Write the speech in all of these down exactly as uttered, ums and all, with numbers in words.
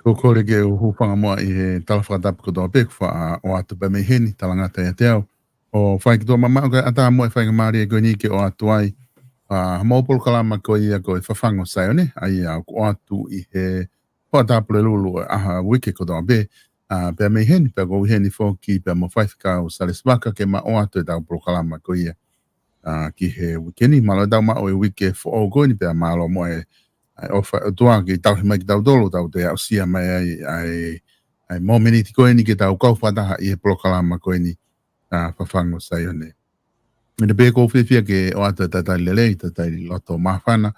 Ko e kole ke u hūfanga muʻa ʻi he tala fakatapu kotoa pē kuo faʻa ʻoatu pē mei heni, talangata ʻiate au. ʻO fai ki tuʻa mamaʻo kae ʻatā muʻa e faingamālie ko eni ke ʻoatu ai ʻa e mau polokalama ko ia ko e Fafangu ʻo Saione, ʻa ia ʻoku ʻoatu ʻi he hoʻatā Pulelulu ʻo e ʻaho uike kotoa pē, ʻa, pea mei heni, pea ʻoku ou ʻi heni foki, pea mo Faifekau Salesi Vaka ke ma ʻoatu ʻetau polokalama ko ia, ʻa, ki he uike ni, mālō ʻetau maʻu e uike foʻou ko eni, pea mālō muʻa e, ʻa e ʻofa ʻa e ʻOtua ke tauhi mai kitautolu, tau toe aʻusia mai ai, ʻa e, ʻa e momeniti ko eni ke tau kau fakataha ʻi he polokalama ko eni, ʻa, Fafangu ʻo Saione. Meʻa pē ʻoku ou fiefia ke ʻoatu e talitali lelei, talitali loto māfana,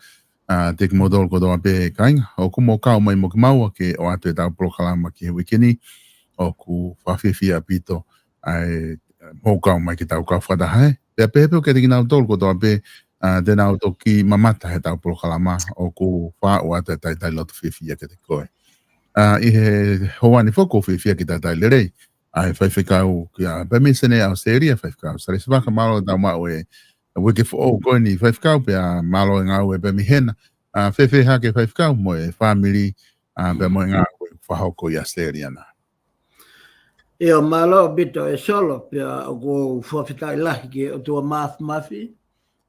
ʻa, kiate kimoutolu kotoa pē kāinga, ʻoku mou kau mai mo kimaua ke ʻoatu ʻetau polokalama ki he uike ni, ʻoku fakafiefia ʻaupito, ʻa e, mou kau mai ke tau kau fakataha ē. Pea pehē pē kiate kinautolu kotoa pē, ʻa, te nau toki mamata heʻetau polokalama, ʻoku faʻa ʻoatu e talitali loto fiefia kiate koe. ʻA, ʻi he houa ni foki ʻoku ou fiefia ke talitali lelei ʻa e faifekau kia, pea mei Senē ʻAositelēlia, Faifekau Salesi Vaka, mālō ʻetau maʻu e uike foʻou ko eni Faifekau, pea mālō e ngāue pea mei hena. ʻA, fēfē hake Faifekau mo e fāmili, ʻa, pea mo e ngāue fakahoko ʻi ʻAositelēlia na? ʻIo, mālō ʻaupito e Solo, pea ʻoku ou fakafetaʻi lahi ki he ʻOtua Māfimafi,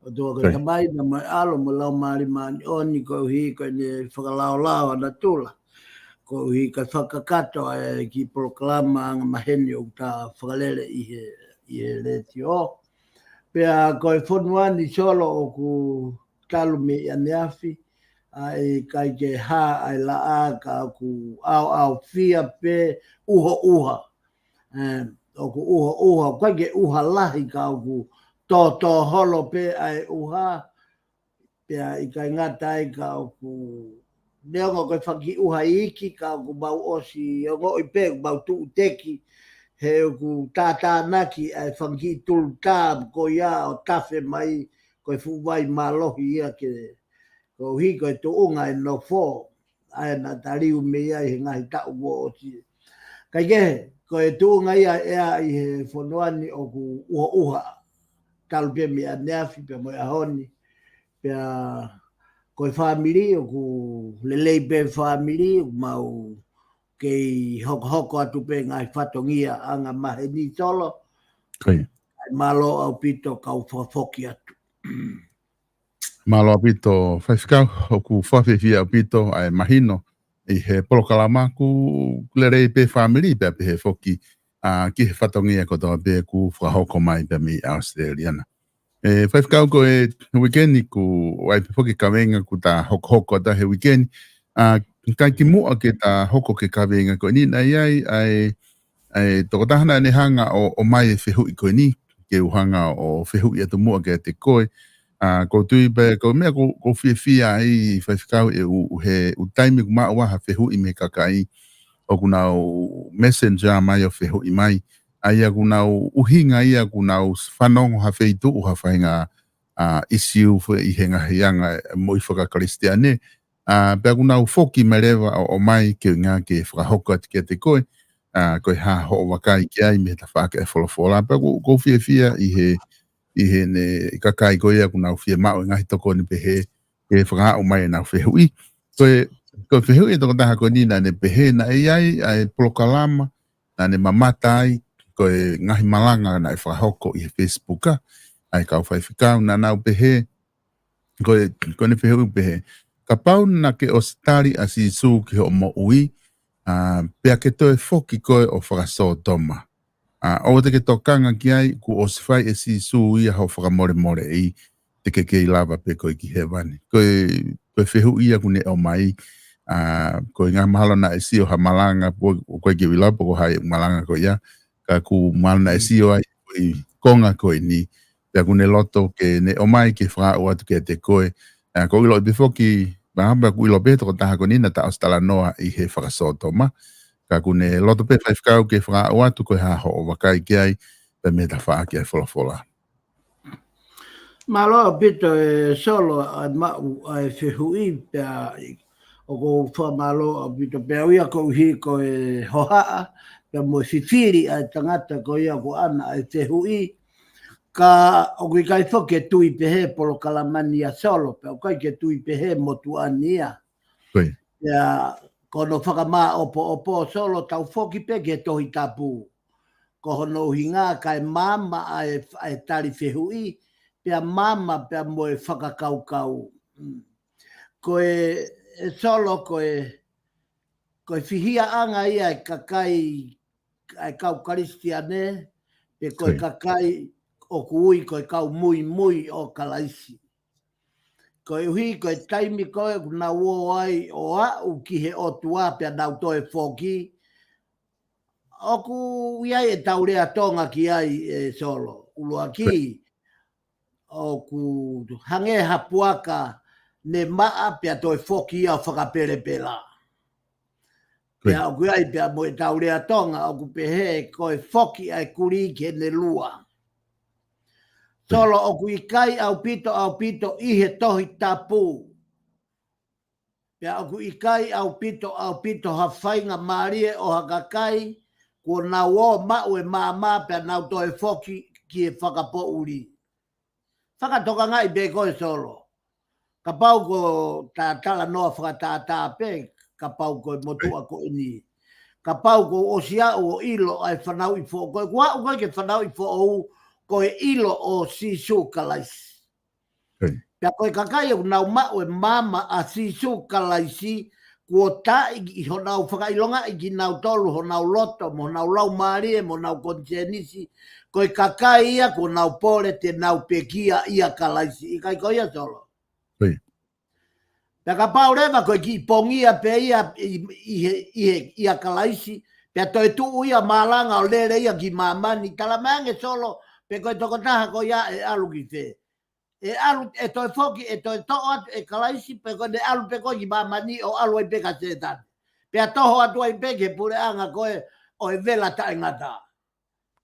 ʻOtua ko e Tamai, pea mo e ʻAlo, mo e Laumālie Māʻoniʻoni, koeʻuhi ko ʻene fakalaolao ʻa natula, koeʻuhi ko e fakakakato ʻa e kiʻi polokalama angamaheni ʻoku ta fakalele ʻi he, ʻi he letiō. Pea ko e fonua ni Solo ʻoku talu mei ʻaneafi, ʻa e ʻikai ke hā ʻa e laʻā ka ʻoku ʻaoʻaofia pē ʻuhoʻuha. ʻE, ʻoku ʻuhoʻuha, ʻoku ʻikai ke ʻuha lahi ka ʻoku tōtōholo pē ʻa e ʻuha, pea ʻikai ngata ai ka ʻoku neongo ko e fanga kiʻi ʻuha iiki ka ʻoku mau ʻosi ongoʻi pē, ʻoku mau tuʻuteki, he ʻoku tātānaki ʻa e fanga kiʻi tulutā ko ia ʻo tafe mai, ko e fuʻu vai mālohi ia ke, koeʻuhi ko e tuʻunga e nofo, ʻa ia naʻa ta liu mei ai he ngaahi taʻu kuo ʻosi. Kaikehe, ko e tuʻunga ia ʻea ʻi he fonua ni ʻoku ʻuhoʻuha, talu pē mei ʻaneafi pea mo e ʻaho ni, pea ko e fāmili, ʻoku lelei pē fāmili, ʻoku mau kei hokohoko atu pē ngaahi fatongia angamaheni Solo. Mālō ʻaupito kau fakafoki atu. Mālō ʻaupito Faifekau, ʻoku fakafiefia ʻaupito ʻa e mahino ʻi he polokalama ʻoku lelei pē fāmili pea pehē foki, ʻa, ki he fatongia kotoa pē ʻoku fakahoko mai pea mei ʻAositelēlia na. ʻE, Faifekau, ko e uike ni ʻoku ʻi ai pē foki e kaveinga ʻoku ta hokohoko atu he uike ni, ʻa, kae kimuʻa ke ta hoko ki he kaveinga ko eni, naʻe ʻi ai ʻa e ʻa e tokotaha naʻa ne hanga ʻo, ʻomai e fehuʻi ko eni, ke u hanga ʻo fehuʻi atu muʻa kiate koe. ʻA, ʻoku ou tui pē ko e meʻa ʻoku, ʻoku ou fiefia ai Faifekau ʻe ʻuhi he ʻū taimi ʻoku maʻu ai ha fehuʻi mei he kakai ʻoku nau messenger mai ʻo fehuʻi mai. ʻA ia ʻoku nau ʻuhinga ia ʻoku nau fanongo ha feituʻu ha faʻahinga, ʻa, ʻisiū foʻi ʻi he ngaahi anga moʻui faka-Kalisitiane. ʻA, pea ʻoku nau foki mai leva ʻo, ʻomai ke ʻuhinga ke fakahoko atu kiate koe, ʻa, ko e hā hoʻo vakai ki ai mei he tafaʻaki ʻa e folofola. Pea ʻoku, ʻoku ou fiefia ʻi he, ʻi heʻene kakai ko ia ʻoku nau fiemaʻu e ngaahi tokoni pehē, ke fakaaʻu mai ʻenau fehuʻi. Ko e, ko e fehuʻi e tokotaha ko eni naʻa ne pehē naʻe ʻi ai ʻa e polokalama naʻa ne mamata ai, ko e ngaahi malanga naʻe fakahoko ʻi he Facebook ʻa e kau faifekau, naʻa nau pehē, ko e, ko ʻene fehuʻi pehē, kapau naʻa ke ʻosi tali ʻa Sīsū ki hoʻo moʻui, ʻa, pea ke toe foki koe ʻo fakasōtoma, ʻa, ʻoua te ke tokanga ki ai, kuo ʻosi fai ʻe Sīsū ia hoʻo fakamolemoleʻi, te ke kei lava pē koe ki hēvani. Ko e, ko e fehuʻi ia ʻoku ne ʻomai, ʻa, ko e ʻuhinga mahalo naʻe sio ha malanga, ʻoku ʻikai ke u ʻilo pe ko hai ʻoku malanga ko ia, ka ʻoku mahalo naʻe sio ai ko e konga ko eni, pea ʻoku ne loto ke ne ʻomai ke fakaaʻu atu kiate koe. ʻA, ʻoku ou ʻilo pē foki, mahalo pē ʻoku ʻilo pē tokotaha ko eni naʻa ta ʻosi talanoa ʻi he fakasōtoma. Ka ʻoku ne loto pē Faifekau ke fakaaʻu atu ko e hā hoʻo vakai ki ai, pea mei he tafaʻaki ʻa e folofola. Mālō ʻaupito e Solo ʻa e maʻu ʻa e fehuʻi pea ʻoku ou fakamālō ʻaupito pē au ia koeʻuhi ko e hohaʻa, pea mo e fifili ʻa e tangata ko ia ʻoku ʻana ʻa e fehuʻi, ka ʻoku ʻikai foki ke tui pehē polokalama ni ia Solo, pea ʻoku ʻikai ke tui pehē motuʻa ni ia. Pea Ko hono fakamāʻopoʻopo, Solo, tau foki pē ki he Tohi Tapu. Ko hono ʻuhinga kae maama ʻa e, ʻa e tali fehuʻi, pea maama pea mo e fakakaukau. Mm. Ko e, ʻe Solo, ko e, ko e fihiaʻanga ia ʻa e kakai, ʻa e kau Kalisitiane, pe ko e Ko ia. kakai ʻoku ui ko e kau muimui ʻo Kalaisi. Koeʻuhi ko e taimi ko ē ʻoku nau ō ai ʻo aʻu ki he ʻOtua pea nau toe foki, ʻoku ʻi ai ʻetau lea Tonga ki ai, ʻe Solo. ʻUluaki, ʻoku hangē ha puaka ne maʻa pea toe foki ia ʻo fakapelepela. Ko ia. Pea ʻoku ʻi ai pea mo ʻetau lea Tonga ʻoku pehē ko e foki ʻa e kulī ki heʻene lua. Ko ia. Solo, ʻoku ʻikai ʻaupito, ʻaupito ʻi he Tohi Tapu. Pea ʻoku ʻikai ʻaupito, ʻaupito ha faingamālie ʻo ha kakai kuo nau ō maʻu e maama pea nau toe foki ki he fakapoʻuli. Fakatokangaʻi pē koe, Solo. Kapau ko e talanoa fakatātā pē, kapau ko e motuʻa ko eni. Kapau kuo u ʻosi aʻu ʻo ʻilo ʻa e fanauʻi foʻou ko ē, kuo aʻu ko ē ki he fanauʻi foʻou, ko e ʻilo ʻo Sīsū Kalaisi. Ko ia. Pea ko e kakai ʻoku nau maʻu e maama ʻa Sīsū Kalaisi, kuo taʻi ʻi honau fakaʻilongaʻi kinautolu, honau loto, mo honau laumālie, mo honau konisēnisi, ko e kakai ia kuo nau pole te nau pekia ʻia Kalaisi. ʻIkai ko ia, Solo? Ko ia. Pea kapau leva ko e kiʻi pongia pē ia ʻi, ʻi he, ʻi he, ʻia Kalaisi, pea toe tuʻu ia malanga ʻo lele ia ki māmani, talamai ange, Solo, pe ko e tokotaha ko ia ʻe ʻalu ki fē. ʻE ʻalu, ʻe toe foki, ʻe toe toʻo atu ʻe Kalaisi, pe ko ʻene ʻalu pē ko ē ki māmani ʻo ʻalu ai pē kia Sētane. Pea toho atu ai pē ki he puleʻanga ko ē ʻo e vela taʻengata.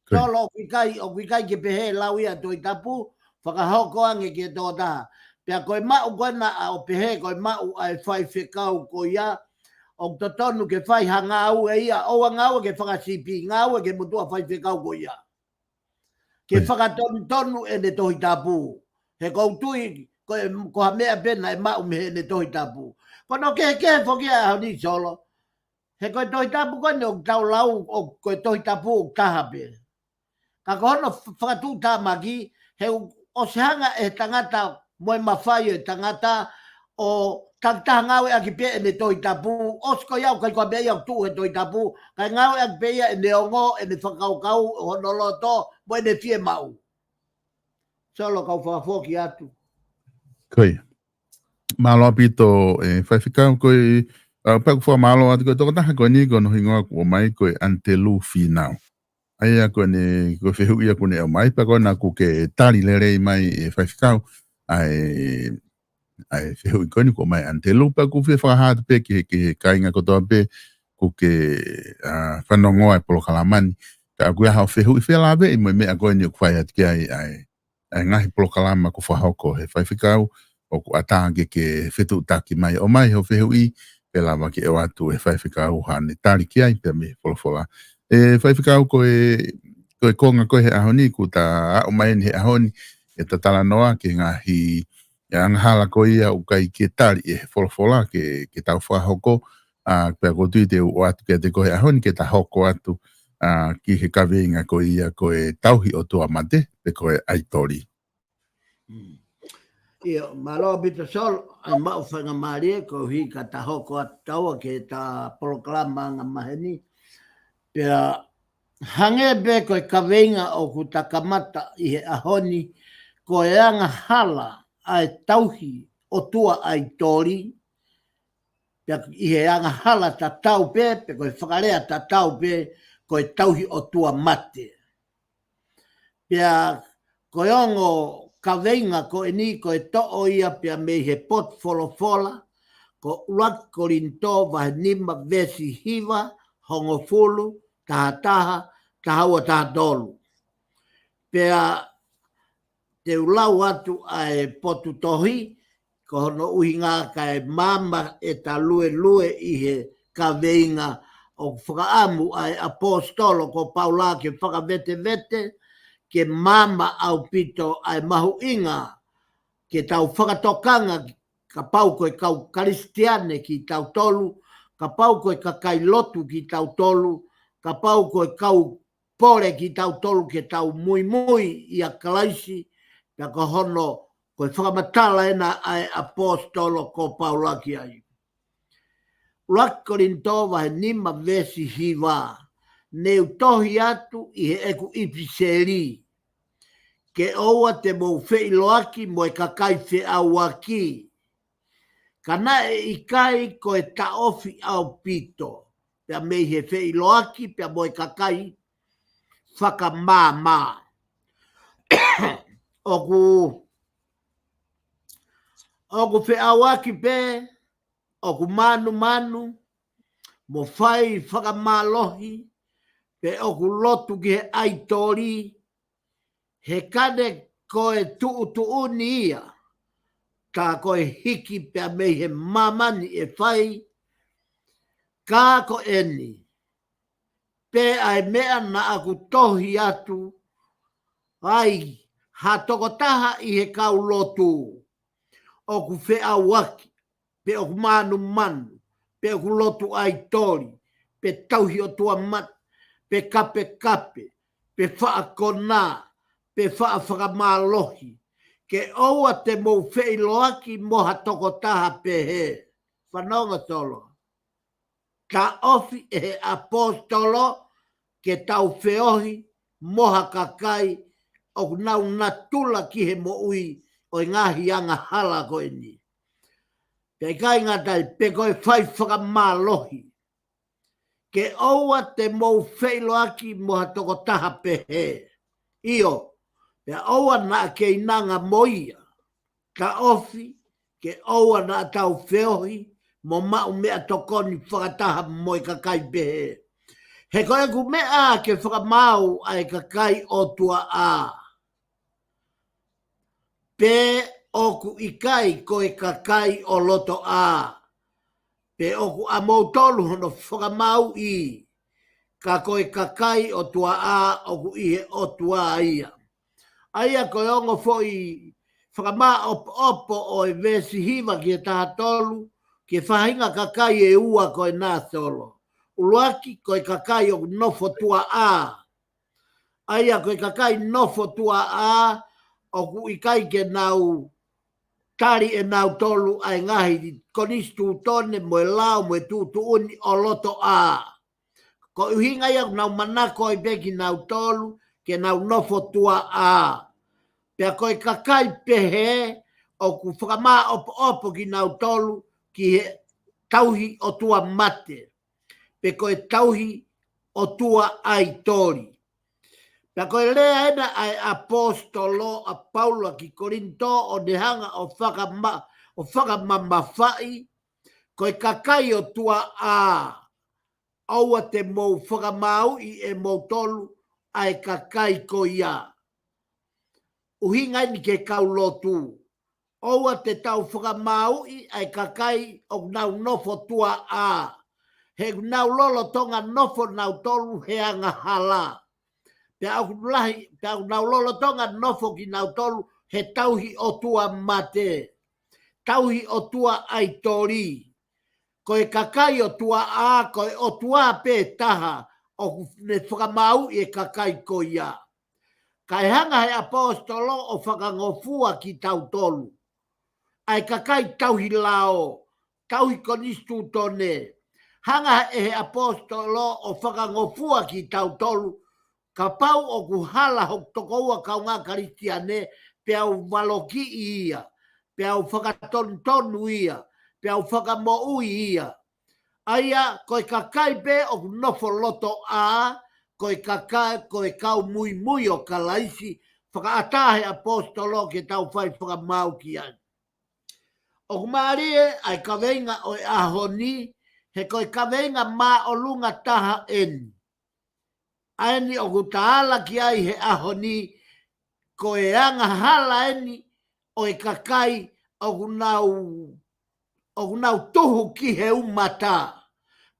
Ko ia. Solo, ʻoku ʻikai, ʻoku ʻikai ke pehē lau ia Tohi Tapu, fakahoko ange ki he tokotaha. Pea ko e maʻu ko ena ʻa ʻo pehē, ko e maʻu ʻa e faifekau ko ia, ʻoku totonu ke fai ha ngāue ia, ʻoua ngāue ki he fakasipi, ngāue ki he motuʻa faifekau ko ia. Ke Ko ia. fakatonutonu ʻene Tohi Tapu. He ʻoku ou tui, ko e, ko ha meʻa pē naʻe maʻu mei heʻene Tohi Tapu. Ko hono kehekehe foki ʻa e ʻaho ni, Solo. He ko e Tohi Tapu ko eni ʻoku tau lau, ʻo ko e Tohi Tapu ʻoku taha pē. Ka ko hono f-, fakatuʻutāmaki, he ʻoku ʻosi hanga ʻe he tangata mo e mafai ʻo e tangata ʻo takitaha ngāueʻaki pē ʻene Tohi Tapu, ʻosi ko ia ʻoku ʻikai ko ha meʻa ia ʻoku tuʻu he Tohi Tapu, kae ngāueʻaki pē ia ʻene ongo, ʻene fakakaukau, hono loto, mo ʻene fiemaʻu. Solo, kau fakafoki atu. Ko ia. Mālō ʻaupito, ʻe faifekau, ko e, ʻa, pea ʻoku fakamālō atu ko e tokotaha ko eni ko hono hingoa kuo ʻomai ko e ʻAnitelū Fīnau. ʻA ia ko ʻene, ko e fehuʻi ia kuo ne ʻomai, pea ko ena kuo ke tali lelei mai ʻe faifekau, ʻa e, ʻa e fehuʻi ko eni kuo ʻomai ʻe ʻAnitelū, pea ʻoku ou fie fakahā atu pē ki he, ki he kāinga kotoa pē, kuo ke, ʻa, fanongoa e polokalama ni. Ka ʻoku ʻi ai haʻo fehuʻi felāveʻi mo e meʻa ko eni ʻoku fai atu ki ai, ʻa e, ʻa e ngaahi polokalama kuo fakahoko he faifekau, ʻoku ʻatā ke ke fetuʻutaki mai ʻo ʻomai hoʻo fehuʻi, pea lava ke ʻoatu ʻe he faifekau haʻane tali ki ai pea mei he folofola. ʻE faifekau, ko e, ko e konga ko ē he ʻaho ni, kuo ta aʻu mai eni he ʻaho ni, ʻe ta talanoa ki he ngaahi angahala ko ia ʻoku ʻikai ke tali ʻe he folofola ke, ke tau fakahoko, ʻa, pea ʻoku ou tui te u ʻoatu kiate koe he ʻaho ni ke ta hoko atu, ʻa, ki he kaveinga ko ia ko e tauhi ʻotua mate, pe ko e ʻaitoli. Mm. ʻIo, mālō ʻaupito Solo, ʻa e maʻu faingamālie koeʻuhi ka ta hoko atu taua ki heʻeta polokalama angamaheni. Pea hangē pē ko e kaveinga ʻoku ta kamata ʻi he ʻaho ni, ko e angahala ʻa e tauhi ʻotua ʻaitoli, pea ʻi he angahala tatau pē, pe ko e fakalea tatau pē, ko e tauhi ʻotua mate. Pea ko e ongo kaveinga ko eni ko e toʻo ia pea mei he potu folofola, ko ʻUluaki Kolinitō vahe nima veesi hiva, hongofulu, taha taha, taha ua, taha tolu. Pea te u lau atu ʻa e potu tohi, ko hono ʻuhinga kae maama ʻeta luelue ʻi he kaveinga ʻoku fakaʻamu ʻa e ʻaposetolo ko Paula ke fakavetevete, ke maama ʻaupito ʻa e mahuʻinga ke tau fakatokanga kapau ko e kau Kalisitiane kitautolu, kapau ko e kakai lotu kitautolu, kapau ko e kau pole kitautolu ke tau muimui ʻia Kalaisi, pea ko hono, ko e fakamatala ena ʻa e ʻaposetolo ko Paula ki ai. ʻUluaki Kolinitō vahe nima veesi hiva, ne u tohi atu ʻi heʻeku ʻipiseli, ke ʻoua te mou feʻiloaki mo e kakai feʻauaki. Ka naʻe ʻikai ko e taʻofi ʻaupito, pea mei he feʻiloaki, pea mo e kakai fakamāmā. ʻOku, ʻoku feʻauaki pē, ʻoku mānumanu, mo fai fakamālohi, pe ʻoku lotu ki he ʻaitoli, he ka ne ko e tuʻutuʻuni ia, ka ko e hiki pea mei he māmani ʻe fai, ka ko eni, pea ʻi ai e meʻa naʻa ku tohi atu, ʻa ia ha tokotaha ʻi he kau lotu, ʻoku feʻauaki, pe ʻoku mānumanu, pe ʻoku lotu ʻaitoli, pe tauhi ʻotua mate, pe kapekape, pe faʻa konā, pe faʻa fakamālohi, ke ʻoua te mou feʻiloaki mo ha tokotaha pehē. Fanongo Solo. Taʻofi ʻe he ʻaposetolo ke tau feohi mo ha kakai ʻoku nau natula ki he moʻui ʻo e ngaahi angahala ko eni. Pea ʻikai ngata ai, pe ko e fai fakamālohi. Ke ʻoua te mou feʻiloaki mo ha tokotaha pehē. ʻIo, pea ʻoua naʻa keinanga mo ia. Taʻofi, ke ʻoua naʻa tau feohi mo maʻu meʻatokoni fakataha mo e kakai pehē. He ko ʻeku meʻa ke fakamaau ʻa e kakai ʻo tuaʻā. Pe ʻoku ʻikai ko e kakai ʻo lotoʻā. Pe ʻoku ʻamoutolu hono fakamāuʻi, ka ko e kakai ʻo tuaʻā ʻoku ʻi he ʻOtua ia. ʻA ia ko e ongo foʻi fakamāʻopoʻopo ʻo e veesi hiva ki he taha tolu, ki he faʻahinga kakai ʻe ua ko ena Solo. ʻUluaki ko e kakai ʻoku nofo tuaʻā. ʻA ia ko e kakai nofo tuaʻā, ʻoku ʻikai ke nau tali ʻe nautolu ʻa e ngaahi konisitūtone mo e lao mo e tuʻutuʻuni ʻo lotoʻā. Ko e ʻuhinga ia ʻoku nau manako ai pē kinautolu, ke nau nofo tuaʻā. Pea ko e kakai pehē, ʻoku fakamāʻopoʻopo kinautolu ki he tauhi ʻotua mate. Pe ko e tauhi ʻotua ʻaitoli. Pea ko e lea ena ʻa e ʻaposetolo ʻa Paula ki Kolinitō ʻo ne hanga ʻo fakama-, ʻo fakamamafaʻi, ko e kakai ʻo tuaʻā, ʻoua te mou fakamāuʻi ʻe moutolu ʻa e kakai ko ia. ʻUhinga eni ki he kau lotu. ʻOua te tau fakamāuʻi ʻa e kakai ʻoku nau nofo tuaʻā. He ʻoku nau lolotonga nofo nautolu he angahala. Pea ʻoku lahi, pea ʻoku nau lolotonga nofo kinautolu he tauhi ʻotua mate. Tauhi ʻotua ʻaitoli. Ko e kakai ʻo tuaʻā, ko e ʻOtua pē taha, ʻoku ne fakamāuʻi e kakai ko ia. Kae hanga he ʻaposetolo ʻo fakangofua kitautolu. ʻA e kakai tauhi lao, tauhi konisitūtone. Hanga ʻe he ʻaposetolo ʻo fakangofua kitautolu. Kapau ʻoku hala hoku tokoua kaungā Kalisitiane, pea u valokiʻi ia, pea u fakatonutonu ia, pea u fakamoʻui ia. ʻA ia, ko e kakai pē ʻoku nofo lotoʻā, ko e kakai, ko e kau muimui ʻo Kalaisi, fakaʻatā he ʻaposetolo ke tau fai fakamaau ki ai. ʻOku mālie ʻa e kaveinga ʻo e ʻaho ni, he ko e kaveinga māʻolunga taha eni. ʻA eni ʻoku tala ki ai he ʻaho ni, ko e angahala eni ʻo e kakai ʻoku nau, ʻoku nau tuhu ki he umata.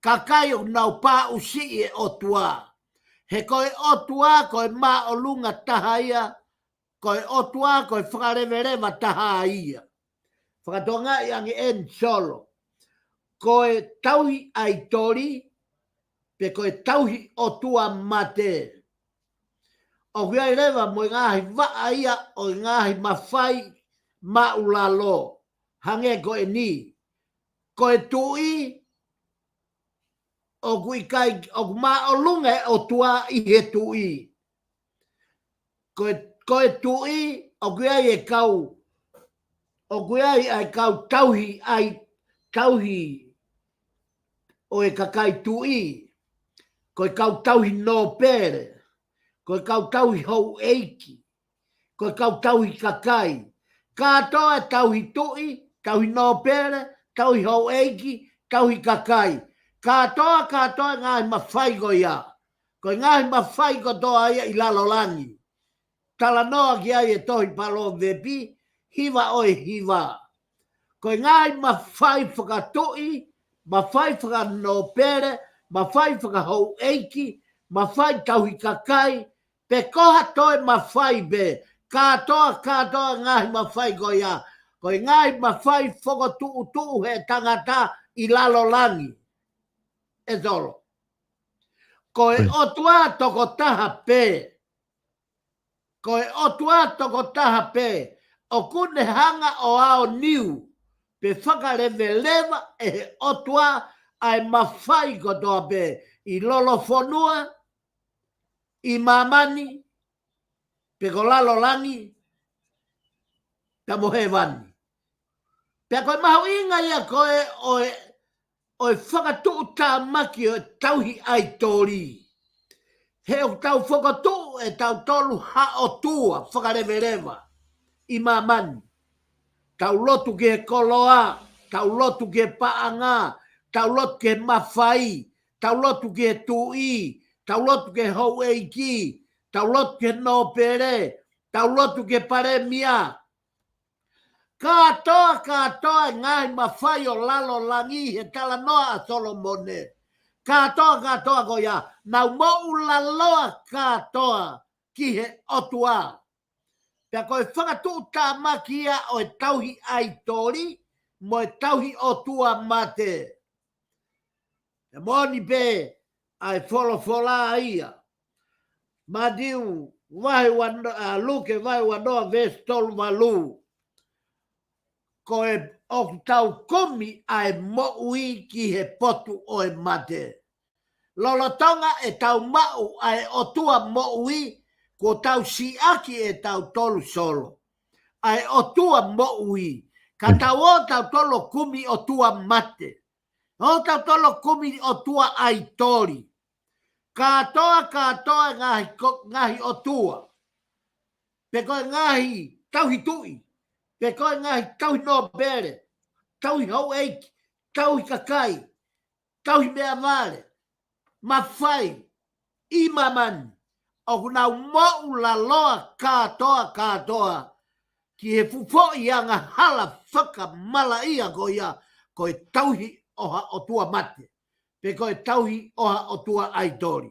Kakai ʻoku nau paʻusiʻi e ʻOtua. He ko e ʻOtua, ko e māʻolunga taha ia, ko e ʻOtua, ko e fakaleveleva taha ia. Fakatokangaʻi ange eni Solo. ko e tauhi ʻaitoli, pe ko e tauhi ʻotua mate. ʻOku ʻi ai leva mo e ngaahi vaʻa ia ʻo e ngaahi mafai māʻulalo. Hangē ko eni. Ko e tuʻi, ʻoku ʻikai, ʻoku māʻolunga e ʻotua ʻi he tuʻi. Ko e, ko e tuʻi, ʻoku ʻi ai e kau, ʻoku ʻi ai ʻa e kau tauhi ʻai, tauhi ʻo e kakai tuʻi. Ko e kau tauhi nōpele. Ko e kau tauhi houʻeiki. Ko e kau tauhi kakai. Kātoa e tauhi tuʻi, tauhi nōpele, tauhi houʻeiki, tauhi kakai. Kātoa, kātoa e ngaahi mafai ko ia. Ko e ngaahi mafai kotoa ia ʻi lalo langi. Talanoa ki ai e tohi Palōvepi, hiva ʻo e hiva. Ko e ngaahi mafai fakatuʻi, mafai fakanōpele, mafai fakahouʻeiki, mafai tauhi kakai, pe ko ha toe mafai pē, kātoa, kātoa e ngaahi mafai ko ia. Ko e ngaahi mafai fokotuʻutuʻu he tangata ʻi lalo langi. ʻE Solo. Ko e ʻotua tokotaha pē. Ko e ʻotua tokotaha pē. ʻOku ne hanga ʻo aoniu, pe fakaleveleva ʻe he ʻotua ʻa e mafai kotoa pē ʻi lolofonua, ʻi māmani, pe ko lalo langi, pea mo hēvani. Pea ko e mahuʻinga ia ko e ʻo e, ʻo e fakatuʻutāmaki ʻo e tauhi ʻaitoli. He ʻoku tau fokotuʻu ʻe tautolu ha ʻotua fakaleveleva ʻi māmani. Tau lotu ki he koloa, tau lotu ki he paʻanga, tau lotu ki he mafai, tau lotu ki he tuʻi, tau lotu ki he houʻeiki, tau lotu ki he nōpele, tau lotu ki he palēmia. Kātoa, kātoa e ngaahi mafai ʻo lalo langi he talanoa ʻa Solomone. Kātoa, kātoa ko ia, nau moʻulaloa kātoa ki he ʻotua. Pea ko e fakatuʻutāmaki ia ʻo e tauhi ʻaitoli, mo e tauhi ʻotua mate. ʻE moʻoni pē ʻa e folofola ia. Mātiu vahe uanoa, ʻa, Luke vahe uanoa veesi tolu valu. Ko e ʻoku tau kumi ʻa e moʻui ki he potu ʻo e mate. Lolotonga ʻetau maʻu ʻa e ʻotua moʻui, kuo tau siʻaki ʻe tautolu Solo ʻa e ʻotua moʻui. Ka tau ō tautolu ʻo kumi ʻotua mate. ʻO tautolu ʻo kumi ʻotua ʻaitoli. Kātoa, kātoa e ngaahi ko-, ngaahi ʻotua. Pe ko e ngaahi tauhi tuʻi. Pe ko e ngaahi tauhi nōpele. Tauhi houʻeiki. Tauhi kakai. Tauhi meʻavale. Mafai. ʻI māmani. ʻOku nau moʻulaloa kātoa, kātoa. Ki he fuʻu foʻi angahala fakamalaʻia ko ia, ko e tauhi ʻo ha ʻotua mate. Pe ko e tauhi ʻo ha ʻotua ʻaitoli.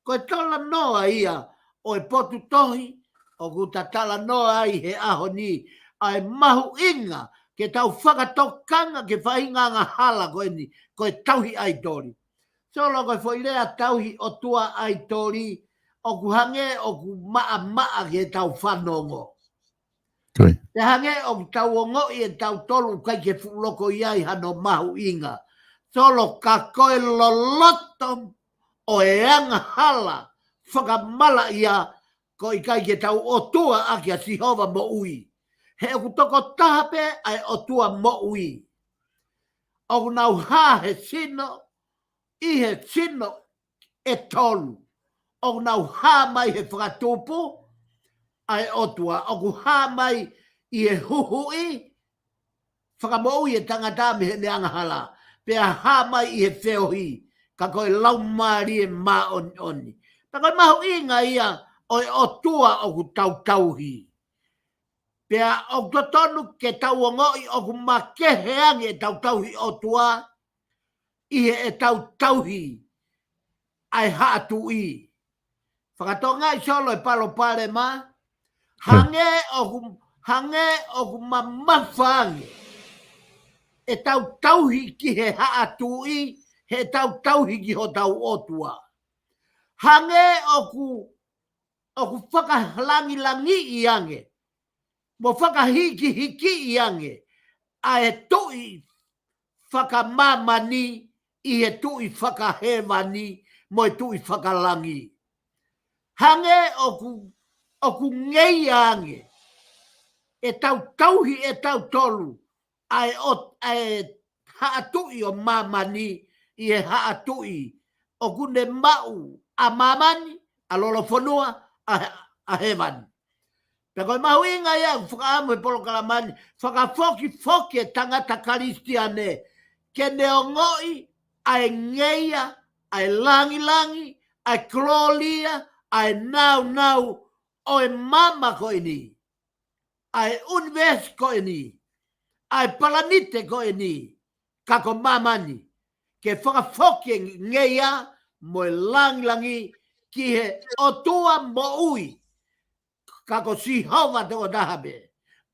Ko e talanoa ia ʻo e potu tohi, ʻoku ta talanoa ai he ʻaho ni, ʻa e mahuʻinga ke tau fakatokanga ki he faʻahinga angahala ko eni, ko e tauhi ʻaitoli. Solo, ko e foʻi lea tauhi ʻotua ʻaitoli, ʻoku hangē ʻoku maʻamaʻa ke tau fanongo. Pea hangē ʻoku tau ongoʻi ʻe tautolu ʻoku ʻikai ke fuʻu loko ʻi ai hano mahuʻinga. Solo, ka ko e loloto ʻo e angahala fakamalaʻia, ko e ʻikai ke tau ʻotua ʻaki ʻa Sihova moʻui. He ʻoku tokotaha pē ʻa e ʻotua moʻui. ʻOku nau hā he sino, ʻi he sino ʻe tolu. ʻOku nau hā mai he fakatupu ʻa e ʻotua. ʻOku hā mai ʻi he huhuʻi, fakamoʻui e tangata mei heʻene angahala. Pea hā mai ʻi he feohi, ka ko e Laumālie Māʻoniʻoni. Pea ko e mahuʻinga ia ʻo e ʻotua ʻoku tau tauhi. Pea ʻoku totonu ke tau ongoʻi ʻoku makehe ange ʻetau tauhi ʻotua ʻi heʻetau tauhi ʻa e haʻa tuʻi. Fakatokangaʻi Solo e palopalema, hangē ʻoku, hangē ʻoku mamafa ange ʻetau tauhi ki he haʻa tuʻi, he ʻetau tauhi ki hotau ʻOtua. Hangē ʻoku, ʻoku fakalangilangiʻi ange, mo fakahikihikiʻi ange, ʻa e tuʻi fakamāmani ʻi he tuʻi fakahēvani mo e tuʻi fakalangi. Hangē ʻoku, ʻoku ngeia ange ʻetau tauhi ʻe tautolu ʻa e ʻo-, ʻa e haʻa tuʻi ʻo māmani ʻi he haʻa tuʻi ʻoku ne maʻu ʻa māmani, ʻa lolofonua, ʻa, ʻa hēvani. Pea ko e mahuʻinga ia ʻoku fakaʻamu he polokalama ni, fakafokifoki e tangata Kalisitiane ke ne ongoʻi ʻa e ngeia, ʻa e langilangi, ʻa e kolōlia, ʻa e nāunau ʻo e māmani ko eni, ʻa e ʻunivēsi ko eni, ʻa e palanite ko eni, ka ko māmani, ke fakafoki e ngeia mo e langilangi ki he ʻOtua moʻui, ka ko Sihova tokotaha pē.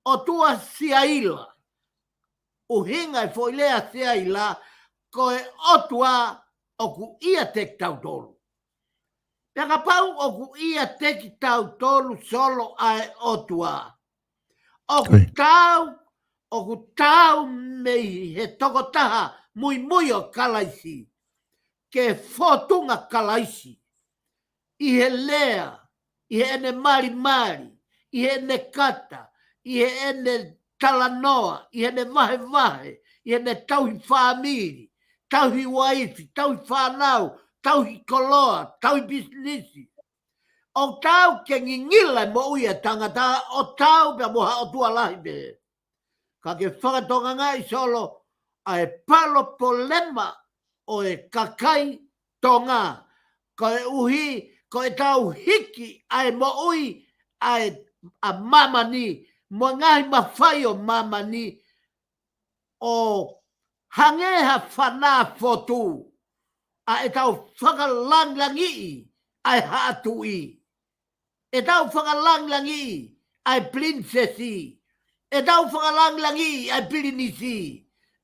ʻOtua Siaila. ʻUhinga e foʻi lea Siaila, ko e ʻOtua ʻoku ʻiate kitautolu. Pea kapau ʻoku ʻiate kitautolu Solo ʻa e ʻOtua, ʻoku Oi. taau, ʻoku taau mei he tokotaha muimui ʻo Kalaisi, ke fōtunga Kalaisi ʻi he lea, ʻi heʻene malimali, ʻi heʻene kata, ʻi heʻene talanoa, ʻi heʻene vahevahe, ʻi heʻene tauhi fāmili, tauhi uaifi, tauhi fānau, tauhi koloa, tauhi pisinisi. ʻOku taau ke ngingila e moʻui e tangata, ʻo taau pea mo ha ʻotua lahi pē. Ka ke fakatongangaʻi Solo ʻa e palopalema ʻo e kakai Tonga, koeʻuhi ko ʻetau hiki ʻa e moʻui ʻa e, ʻa māmani, mo e ngaahi mafai ʻo māmani, ʻo hangē ha fanā fotu, ʻa ʻetau fakalangilangiʻi ʻa e haʻa tuʻi, ʻetau fakalangilangiʻi ʻa e pilinisesi, ʻetau fakalangilangiʻi ʻa e pilinisi,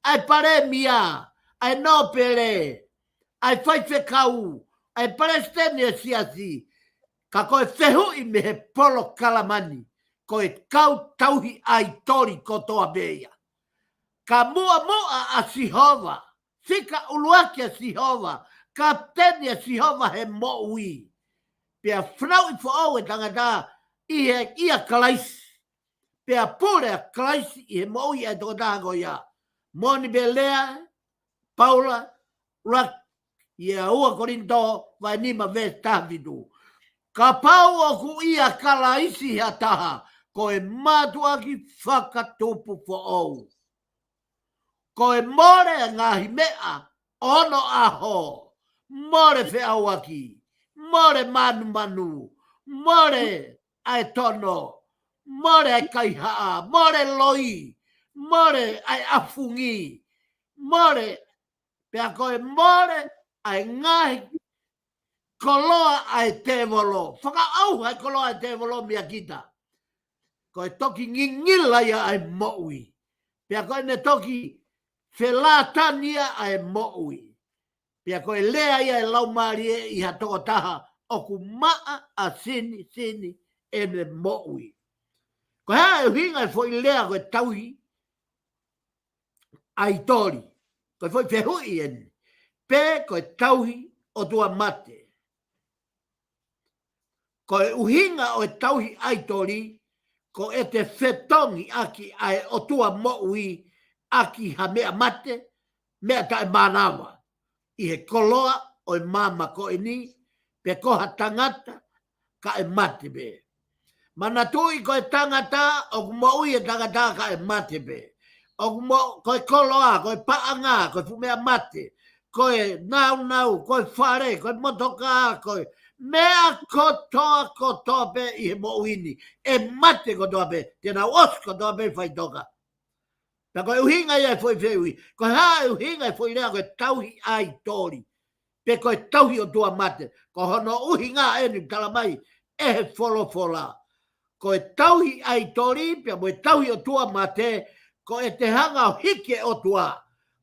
ʻa e palēmia, ʻa e nōpele, ʻa e faifekau, ʻa e palesiteni ʻo e siasi. Ka ko e fehuʻi mei he polokalama ni, ko e kau tauhi ʻaitoli kotoa pē ia. Ka muʻomuʻa ʻa Sihova, fika ʻuluaki ʻa Sihova, kapiteni ʻa Sihova he moʻui. Pea fanauʻi foʻou e tangata ʻi he, ʻia Kalaisi. Pea pule ʻa Kalaisi ʻi he moʻui ʻa e tokotaha ko ia. Moʻoni pē lea Paula, ʻuluaki, ʻia ua Kolinitō, vahe nima veesi taha fitu. Kapau ʻoku ʻia Kalaisi ha taha, ko e mātuʻaki fakatupu foʻou. Ko e mole ʻa e ngaahi meʻa ʻo onoʻaho, mole feʻauaki, mole manumanu, mole ʻa e tono, mole ʻa e kaihaʻa, mole loi, mole ʻa e ʻafungi, mole, pea ko e mole ʻa e ngaahi koloa ʻa e tēvolo. Fakaʻauha e koloa ʻa e tēvolo meia kita. Ko e toki ngingila ia ʻa e moʻui. Pea ko ʻene toki felātani ia ʻa e moʻui. Pea ko e lea ia ʻa e Laumālie ʻi ha tokotaha ʻoku maʻa ʻa Sini, Sini ʻene moʻui. Ko e hā e ʻuhinga e foʻi lea ko e tauhi ʻaitoli? Ko e foʻi fehuʻi eni. Pe ko e tauhi ʻotua mate? Ko e ʻuhinga ʻo e tauhi ʻaitoli, ko ʻete fetongi ʻaki ʻa e ʻOtua moʻui ʻaki ha meʻa mate, meʻa taʻemānava, ʻi he koloa ʻo e māmani ko eni, pe ko ha tangata kae mate pē. Manatuʻi ko e tangata, ʻoku moʻui e tangata kae mate pē. ʻOku mo-, ko e koloa, ko e paʻanga, ko e fuʻu meʻa mate, ko e nāunau, ko e fale, ko e motokā, ko e meʻa kotoa, kotoa pē ʻi he moʻui ni, ʻe mate kotoa pē, te nau ʻosi kotoa pē faʻitoka. Pea ko e ʻuhinga ia e foʻi fehuʻi. Ko e hā e ʻuhinga e foʻi lea ko e tauhi ʻaitoli, pe ko e tauhi ʻotua mate? Ko hono ʻuhinga eni ʻoku tala mai ʻe he folofola. Ko e tauhi ʻaitoli, pea mo e tauhi ʻotua mate, ko ʻete hanga ʻo hiki e ʻOtua,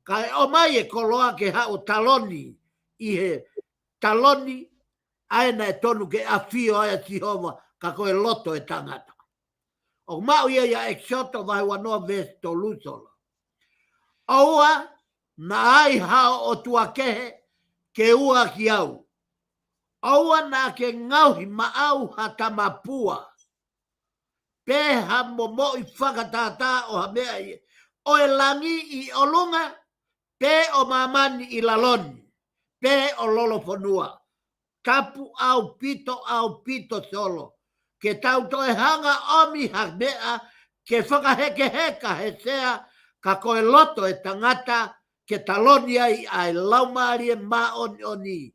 kae ʻomai e koloa ke haʻu ʻo taloni ʻi he taloni, ʻa ē naʻe tonu ke ʻafio ai ʻa Sihova, ka ko e loto e tangata. ʻOku maʻu ia ʻia ʻEkisoto vahe uanoa veesi tolu, Solo. ʻOua naʻa ai haʻo ʻotua kehe ke ua ki au. ʻOua naʻa ke ngaohi maʻau ha tamapua, pe ha momoʻi fakatātā ʻo ha meʻa ʻi ʻo e langi ʻi ʻolunga, pe ʻo māmani ʻi lalo ni, pe ʻo lolofonua. Tapu ʻaupito, ʻaupito, Solo, ke tau toe hanga ʻomi ha meʻa ke fakahekeheka he sea, ka ko e loto e tangata ke taloni ai ʻa e Laumālie Māʻoniʻoni,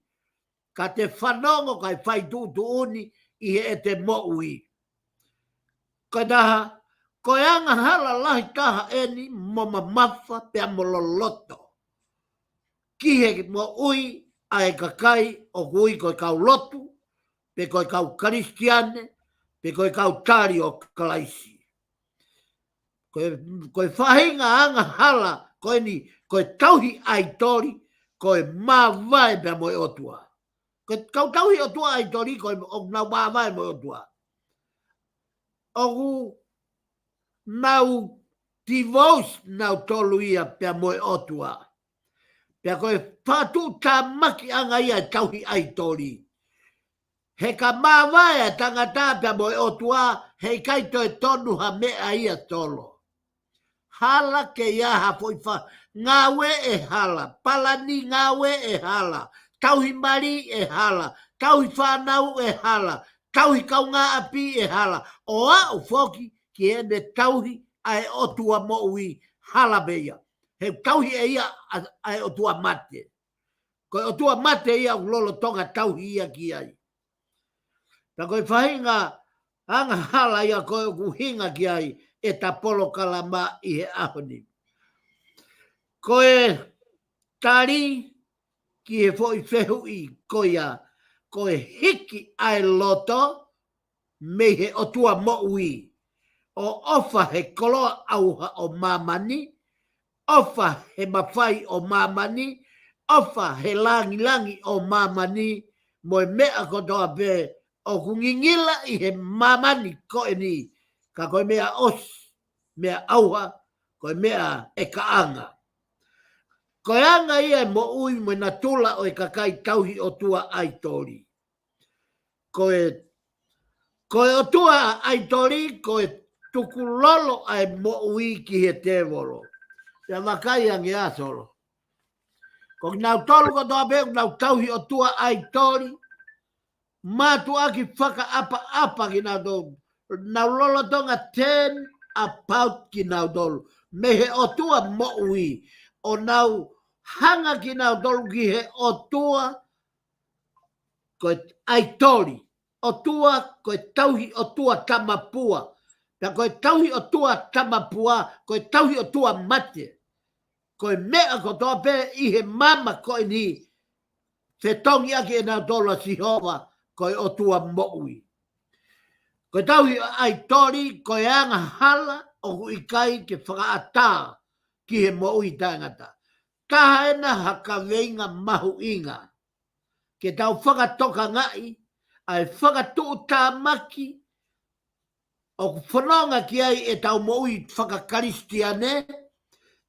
ka te fanongo kae fai tuʻutuʻuni ʻi heʻete moʻui. Ko e taha, ko e angahala lahi taha eni mo mamafa pea mo loloto ki he moʻui ʻa e kakai ʻoku ui ko e kau lotu, pe ko e kau Kalisitiane, pe ko e kau tali ʻo Kalaisi. Ko e, ko e faʻahinga angahala ko eni, ko e tauhi ʻaitoli, ko e māvae pea mo e ʻOtua. Ko e kau tauhi ʻotua ʻaitoli, ko e ʻoku nau māvae mo e ʻOtua. ʻOku nau divorce nautolu ia pea mo e ʻOtua. Pea ko e fakatuʻutāmakiʻanga ia e tauhi ʻaitoli. He ka māvae e tangata pea mo e ʻOtua, heʻikai toe tonu ha meʻa ia, Solo. Hala ke ʻi ai ha foʻi fa-, ngāue ʻe hala, palani ngāue ʻe hala, tauhi mali ʻe hala, tauhi fānau ʻe hala, tauhi kaungāʻapi ʻe hala, ʻo aʻu foki ki heʻene tauhi ʻa e ʻOtua moʻui, hala pē ia. He tauhi ʻe ia ʻa, ʻa e ʻotua mate. Ko e ʻotua mate ia ʻoku lolotonga tauhi ia ki ai. Pea ko e faʻahinga angahala ia ko ē ʻoku ʻuhinga ki ai ʻeta polokalama ʻi he ʻaho ni. Ko e tali ki he foʻi fehuʻi ko ia, ko e hiki ʻa e loto mei he ʻOtua moʻui, ʻo ʻofa he koloa ʻauha ʻo māmani, ʻofa he mafai ʻo māmani, ʻofa he langilangi ʻo māmani, mo e meʻa kotoa pē ʻoku ngingila ʻi he māmani ko eni, ka ko e meʻa ʻosi, meʻa ʻauha, ko e meʻa ʻe kaʻanga. Ko e anga ia e moʻui mo e natula ʻo e kakai tauhi ʻotua ʻaitoli. Ko e, ko e ʻotua ʻaitoli, ko e tukulolo ʻa e moʻui ki he tēvolo. Pea vakai ange ā, Solo. Ko kinautolu kotoa pē ʻoku nau tauhi ʻotua ʻaitoli, mātuʻaki fakaʻapaʻapa kinautolu. Nau lolotonga turn about kinautolu mei he ʻOtua moʻui, ʻo nau hanga kinautolu ki he ʻotua ko e ʻaitoli, ʻotua ko e tauhi ʻotua tamapua. Pea ko e tauhi ʻotua tamapua, ko e tauhi ʻotua mate. Ko e meʻa kotoa pē ʻi he māmani ko eni, fetongi ʻaki ʻe nautolu ʻa Sihova ko e ʻOtua moʻui. Ko e tauhi ʻaitoli, ko e angahala ʻoku ʻikai ke fakaʻatā ki he moʻui taʻengata. Taha ena ha kaveinga mahuʻinga ke tau fakatokangaʻi, ʻa e fakatuʻutāmaki ʻoku fononga ki ai ʻetau moʻui fakakalisitiane,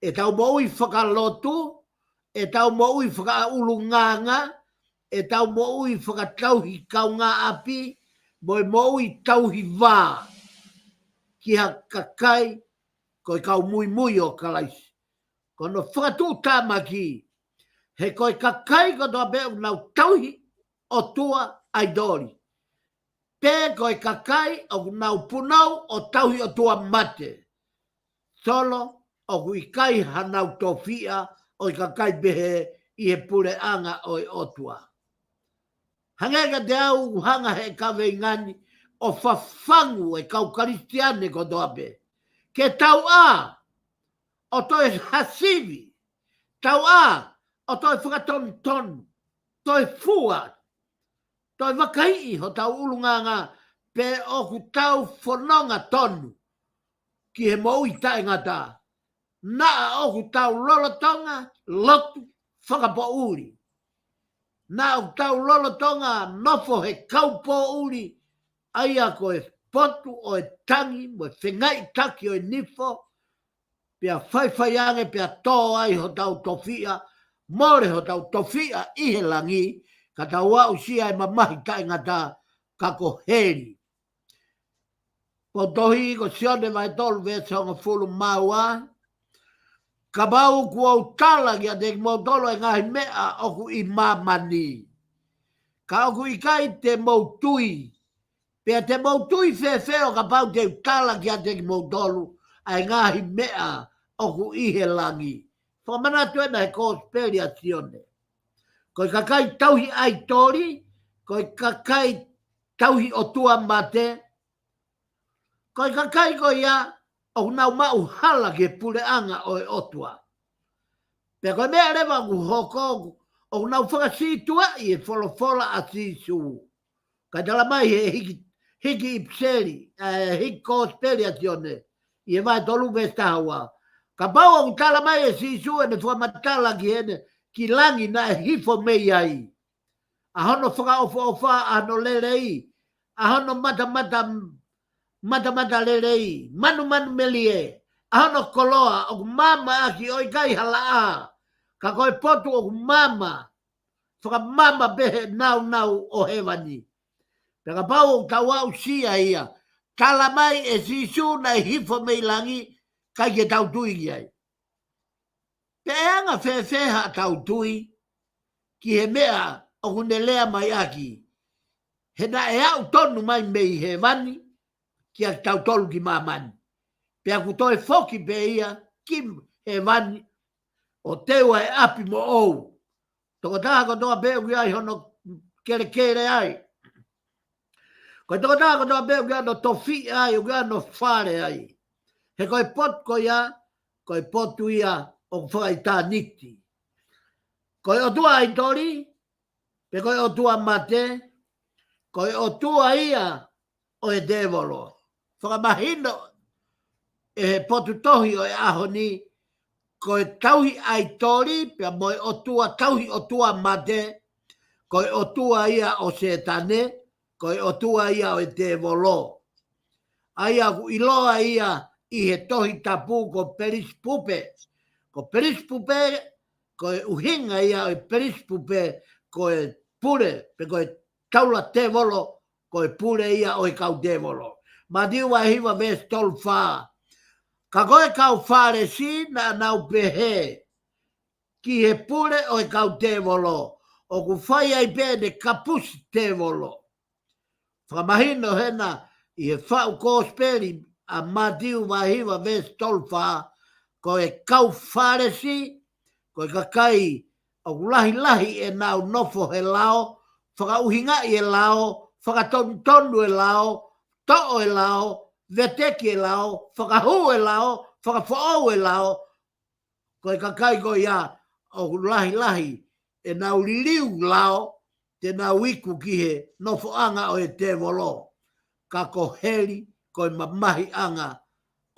ʻetau moʻui fakalotu, ʻetau moʻui fakaʻulungaanga, ʻetau moʻui fakatauhi kaungāʻapi, mo e moʻui tauhi vā ki ha kakai ko e kau muimui ʻo Kalaisi. Ko hono fakatuʻutāmaki, he ko e kakai kotoa pē ʻoku nau tauhi ʻotua ʻaitoli, pe ko e kakai ʻoku nau punou ʻo tauhi ʻotua mate, Solo, ʻoku ʻikai hanau tofiʻa ʻo e kakai pehē ʻi he puleʻanga ʻo e ʻOtua. Hangē kiate au ʻoku hanga he kaveinga ni ʻo fafangu e kau Kalisitiane kotoa pē ke tau ʻā ʻo toe hasivi, tau ʻā ʻo toe fakatonutonu, toe fua, toe vakaiʻi hotau ʻulungaanga pe ʻoku tau fononga tonu ki he moʻui taʻengata. naʻa ʻoku tau lolotonga lotu fakapoʻuli. Naʻa ʻoku tau lolotonga nofo he kau poʻuli, ʻa ia ko e potu ʻo e tangi mo e fengaiʻitaki ʻo e nifo, pea faifai ange pea tō ai hotau tofiʻa, mole hotau tofiʻa ʻi he langi, ka tau aʻusia e mamahi taʻengata ka ko heli. Potu tohi ko Sione vahe tolu veesi hongofulu mā ua. Kapau kuo u tala kiate kimoutolu e ngaahi meʻa ʻoku ʻi māmani, ka ʻoku ʻikai te mou tui, pea te mou tui fēfē ʻo kapau te u tala kiate kimoutolu ʻa e ngaahi meʻa ʻoku ʻi he langi? Fakamanatu ena he kosipeli ʻa Sione. Ko e kakai tauhi ʻaitoli, ko e kakai tauhi ʻotua mate, ko e kakai ko ia ʻoku nau maʻu hala ki he puleʻanga ʻo e ʻOtua. Pea ko e meʻa leva ʻoku hoko, ʻoku nau fakasītuʻaʻi e folofola ʻa Sīsū. Ka tala mai he hiki, hiki ʻipiseli, ʻa e hiki kosipeli ʻa Sione, ʻi he vahe tolu veesi taha ua. Kapau ʻoku tala mai ʻe Sīsū ʻene fakamatala ki heʻene, ki langi naʻe hifo mei ai, ʻa hono fakaʻofoʻofa, ʻa hono lelei, ʻa hono matamata, matamata lelei, manumanu melie, ʻa hono koloa ʻoku maama ʻaki ʻo ʻikai ha laʻā, ka ko e potu ʻoku maama, fakamama pē he nāunau ʻo hēvani. Pea kapau ʻoku tau aʻusia ia, tala mai ʻe Sīsū naʻe hifo mei langi, ʻikai ke tau tui ki ai. Pea ʻe anga fēfē haʻatau tui ki he meʻa ʻoku ne lea mai ʻaki, he naʻe aʻu tonu mai mei hēvani kiate kitautolu ki māmani, pea kuo toe foki pē ia ki hēvani ʻo teu ʻa e ʻapi moʻou. Tokotaha kotoa pē ʻoku ʻi ai hono kelekele ai. Ko e tokotaha kotoa pē ʻoku ʻi ai hono tofiʻa ai, ʻoku ʻi ai hono fale ai. He ko e potu ko ia, ko e potu ia ʻoku fakaʻitāniti. Ko e ʻotua ʻaitoli, pe ko e ʻotua mate, ko e ʻotua ia ʻo e tēvolo. Fakamahino ʻe he potu tohi ʻo e ʻaho ni, ko e tauhi ʻaitoli, pea mo e ʻotua tauhi ʻotua mate, ko e ʻotua ia ʻo Sētane, ko e ʻotua ia ʻo e tēvolo. ʻA ia ʻoku ʻiloa ia ʻi he Tohi Tapu ko Pelisipupe. Ko Pelisipupe, ko e ʻuhinga ia ʻo e Pelisipupe, ko e pule, pe ko e taula tēvolo, ko e pule ia ʻo e kau tēvolo. Mātiu vahe hiva veesi tolu fā. Ka ko e kau Fālesi naʻa nau pehē ki he pule ʻo e kau tēvolo, ʻoku fai ai pē ʻene kapusi tēvolo. Fakamahino hena ʻi he faʻu kosipeli ʻa Mātiu vahe hiva veesi tolu fā, ko e kau Fālesi, ko e kakai ʻoku lahilahi ʻenau nofo he lao, fakaʻuhingaʻi e lao, fakatonutonu e lao, toʻo e lao, veteki e lao, fakahū e lao, fakafoʻou e lao, ko e kakai ko ia ʻoku lahilahi ʻenau liliu lao, te nau iku ki he nofoʻanga ʻo e tēvolo, ka ko heli, ko e mamahiʻanga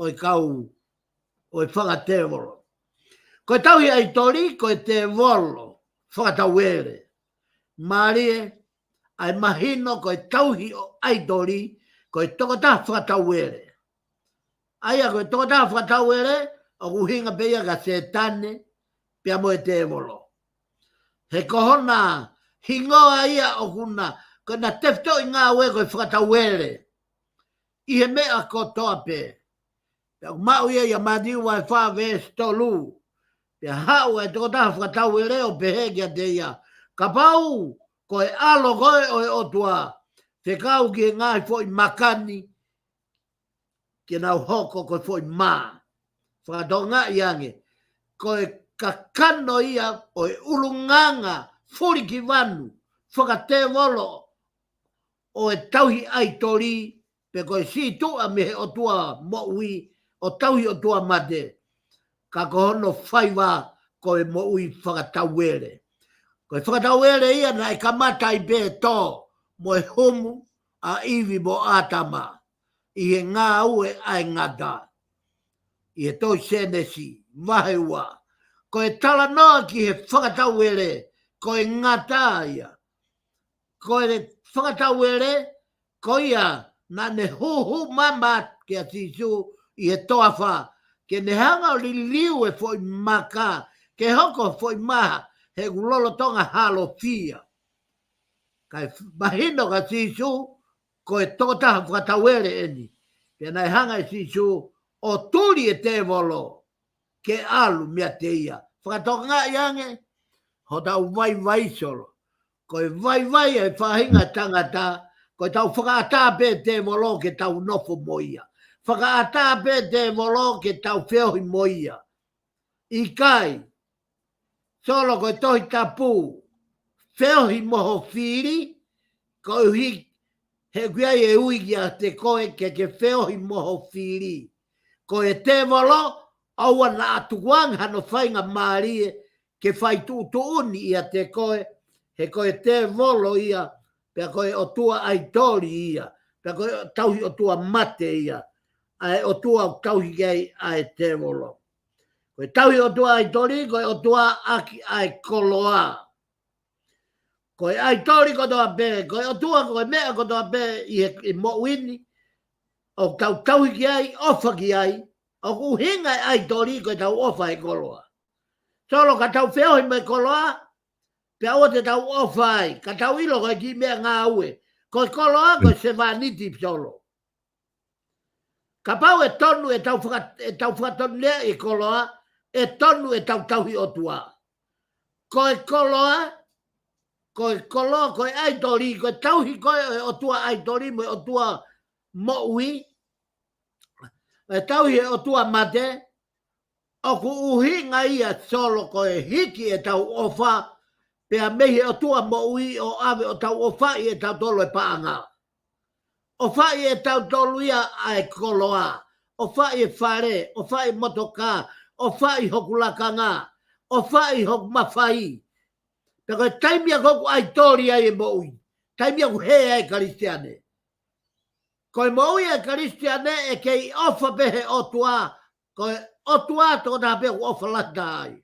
ʻo e kau, ʻo e fanga tēvolo. Ko e tauhi ʻaitoli, ko e tēvolo fakatauele. Mālie, ʻa e mahino ko e tauhi ʻo ʻaitoli, ko e tokotaha fakatauele. ʻA ia ko e tokotaha fakatauele, ʻoku ʻuhinga pē ia kia Sētane, pea mo e tēvolo. He ko hona hingoa ia ʻoku na, ko ʻena tefitoʻi ngāue ko e fakatauele ʻi he meʻa kotoa pē. Pea ʻoku maʻu ia ʻia Mātiu vahe fā veesi tolu. Pea haʻu e tokotaha fakatauele ʻo pehē kiate ia, kapau ko e ʻAlo koe ʻo e ʻOtua, fekau ki he ngaahi foʻi maka ni ke nau hoko ko e foʻi mā. Fakatokangaʻi ange, ko e kakano ia ʻo e ʻulungaanga fulikivanu fakatēvolo ʻo e tauhi ʻaitoli, pe ko e sītuʻa mei he ʻotua moʻui ʻo tauhi ʻotua mate, ka ko hono faiva ko e moʻui fakatauele. Ko e fakatauele ia naʻe kamata ai pē tō mo e humu ʻa ʻIvi mo ʻĀtama ʻi he ngāue ʻa e ngata. ʻI he tohi Sēnesi, vahe ua. Ko e talanoa ki he fakatauele, ko e ngata ia. Ko e fakatauele, ko ia naʻa ne hūhū mama kia Sīsū ʻi he toafa, ke ne hanga ʻo liliu e foʻi maka, ke hoko foʻi maha, he ʻoku lolotonga halofia. Kae f-, mahino kia Sīsū, ko e tokotaha fakatauele eni. Pea naʻe hanga ʻe Sīsū ʻo tuli e tēvolo ke ʻalu meiate ia. Fakatokangaʻi ange hotau vaivai Solo. Ko e vaivai e faʻahinga tangata, ko ʻetau fakaʻatā pē tēvolo ke tau nofo mo ia. Fakaʻatā pē tēvolo ke tau feohi mo ia. ʻIkai. Solo, ko e Tohi Tapu, feohi mo ho fili, koeʻuhi he ʻoku ʻi ai e ui kiate koe ke ke feohi mo ho fili. Ko e tēvolo, ʻoua naʻa tuku ange hano faingamālie ke fai tuʻutuʻuni ʻiate koe, he ko e tēvolo ia, pea ko e ʻotua ʻaitoli ia, pea ko e tauhi ʻotua mate ia, ʻa e ʻotua ʻoku tauhi ki ai ʻa e tēvolo. Ko e tauhi ʻotua ʻaitoli, ko e ʻotua ʻaki ʻa e koloa. Ko e ʻaitoli kotoa pē, ko e ʻotua, ko e meʻa kotoa pē ʻi he, ʻi moʻui ni, ʻoku tau tauhi ki ai, ʻofa ki ai, ʻoku ʻuhinga e ʻaitoli ko ʻetau ʻofa he koloa. Solo, ka tau feohi mo e koloa, pea ʻoua te tau ʻofa ai, ka tau ʻilo ko e kiʻi meʻangāue. Ko e koloa, ko e sevāniti Solo. Kapau ʻe tonu ʻetau faka-, ʻetau fakatonu lea e koloa, ʻe tonu ʻetau tauhi ʻotua. Ko e koloa, ko e koloa, ko e ʻaitoli, ko e tauhi ko ē ʻotua ʻaitoli mo e ʻotua moʻui, e tauhi e ʻotua mate, ʻoku ʻuhinga ia Solo ko e hiki ʻetau ʻofa, pea mei he ʻotua moʻui ʻo ʻave ʻo tau ʻofaʻi ʻe tautolu e paʻanga. ʻOfaʻi ʻe tautolu ia ʻa e koloa, ʻofaʻi e fale, ʻofaʻi e motokā, ʻofaʻi hoku lakanga, ʻofaʻi hoku mafai. Pea ko e taimi ia ʻoku ʻaitoli ai e moʻui, taimi ia ʻoku hē ai e Kalisitiane. Ko e moʻui e Kalisitiane ʻe kei ʻofa pē he ʻotua, ko e ʻotua tokotaha pē ʻoku ʻofa lahi taha ai.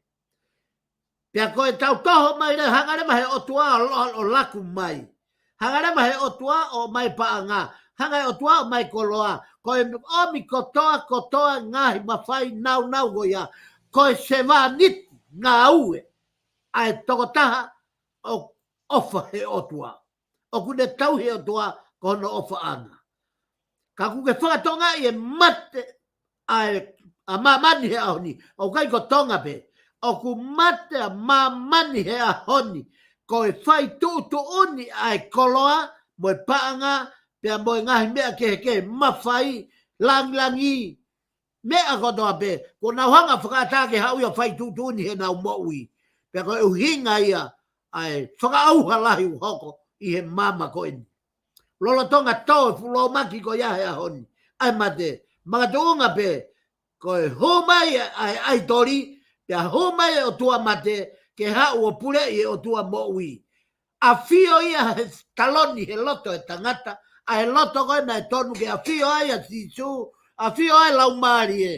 Pea ko ʻetau toho mai leva, hanga leva he ʻotua ʻo, ʻo, ʻo laku mai. Hanga leva he ʻotua ʻo ʻomai paʻanga. Hanga he ʻotua ʻo ʻomai koloa. Ko e ʻomi kotoa, kotoa ngaahi mafai naunau ko ia. Ko e sevāniti ngāue ʻa e tokotaha ʻoku ʻofa he ʻotua. ʻOku ne tauhi e ʻotua ko hono ʻofaʻanga. Ka ʻoku ke fakatokangaʻi e mate ʻa e, ʻa māmani he ʻaho ni. ʻOku ʻikai ko Tonga pē. ʻOku mate ʻa māmani he ʻaho ni. Ko e fai tuʻutuʻuni ʻa e koloa, mo e paʻanga, pea mo e ngaahi meʻa kehekehe, mafai, langilangi, meʻa kotoa pē, kuo nau hanga fakaʻatā ke haʻu ia ʻo fai tuʻutuʻuni heʻenau moʻui. Pea ko e ʻuhinga ia ʻa e fakaʻauha lahi ʻoku hoko ʻi he māmani ko eni. Lolotonga tō e fuʻu lōmaki ko ia he ʻaho ni. ʻA e mate, makatuʻunga pē, ko e hū mai ʻa e ʻaitoli, pea hū mai e ʻotua mate, ke haʻu ʻo puleʻi e ʻotua moʻui. ʻAfio ia he taloni he loto e tangata, ʻa e loto ko ē naʻe tonu ke ʻafio ai ʻa Sīsū, ʻafio ai e Laumālie,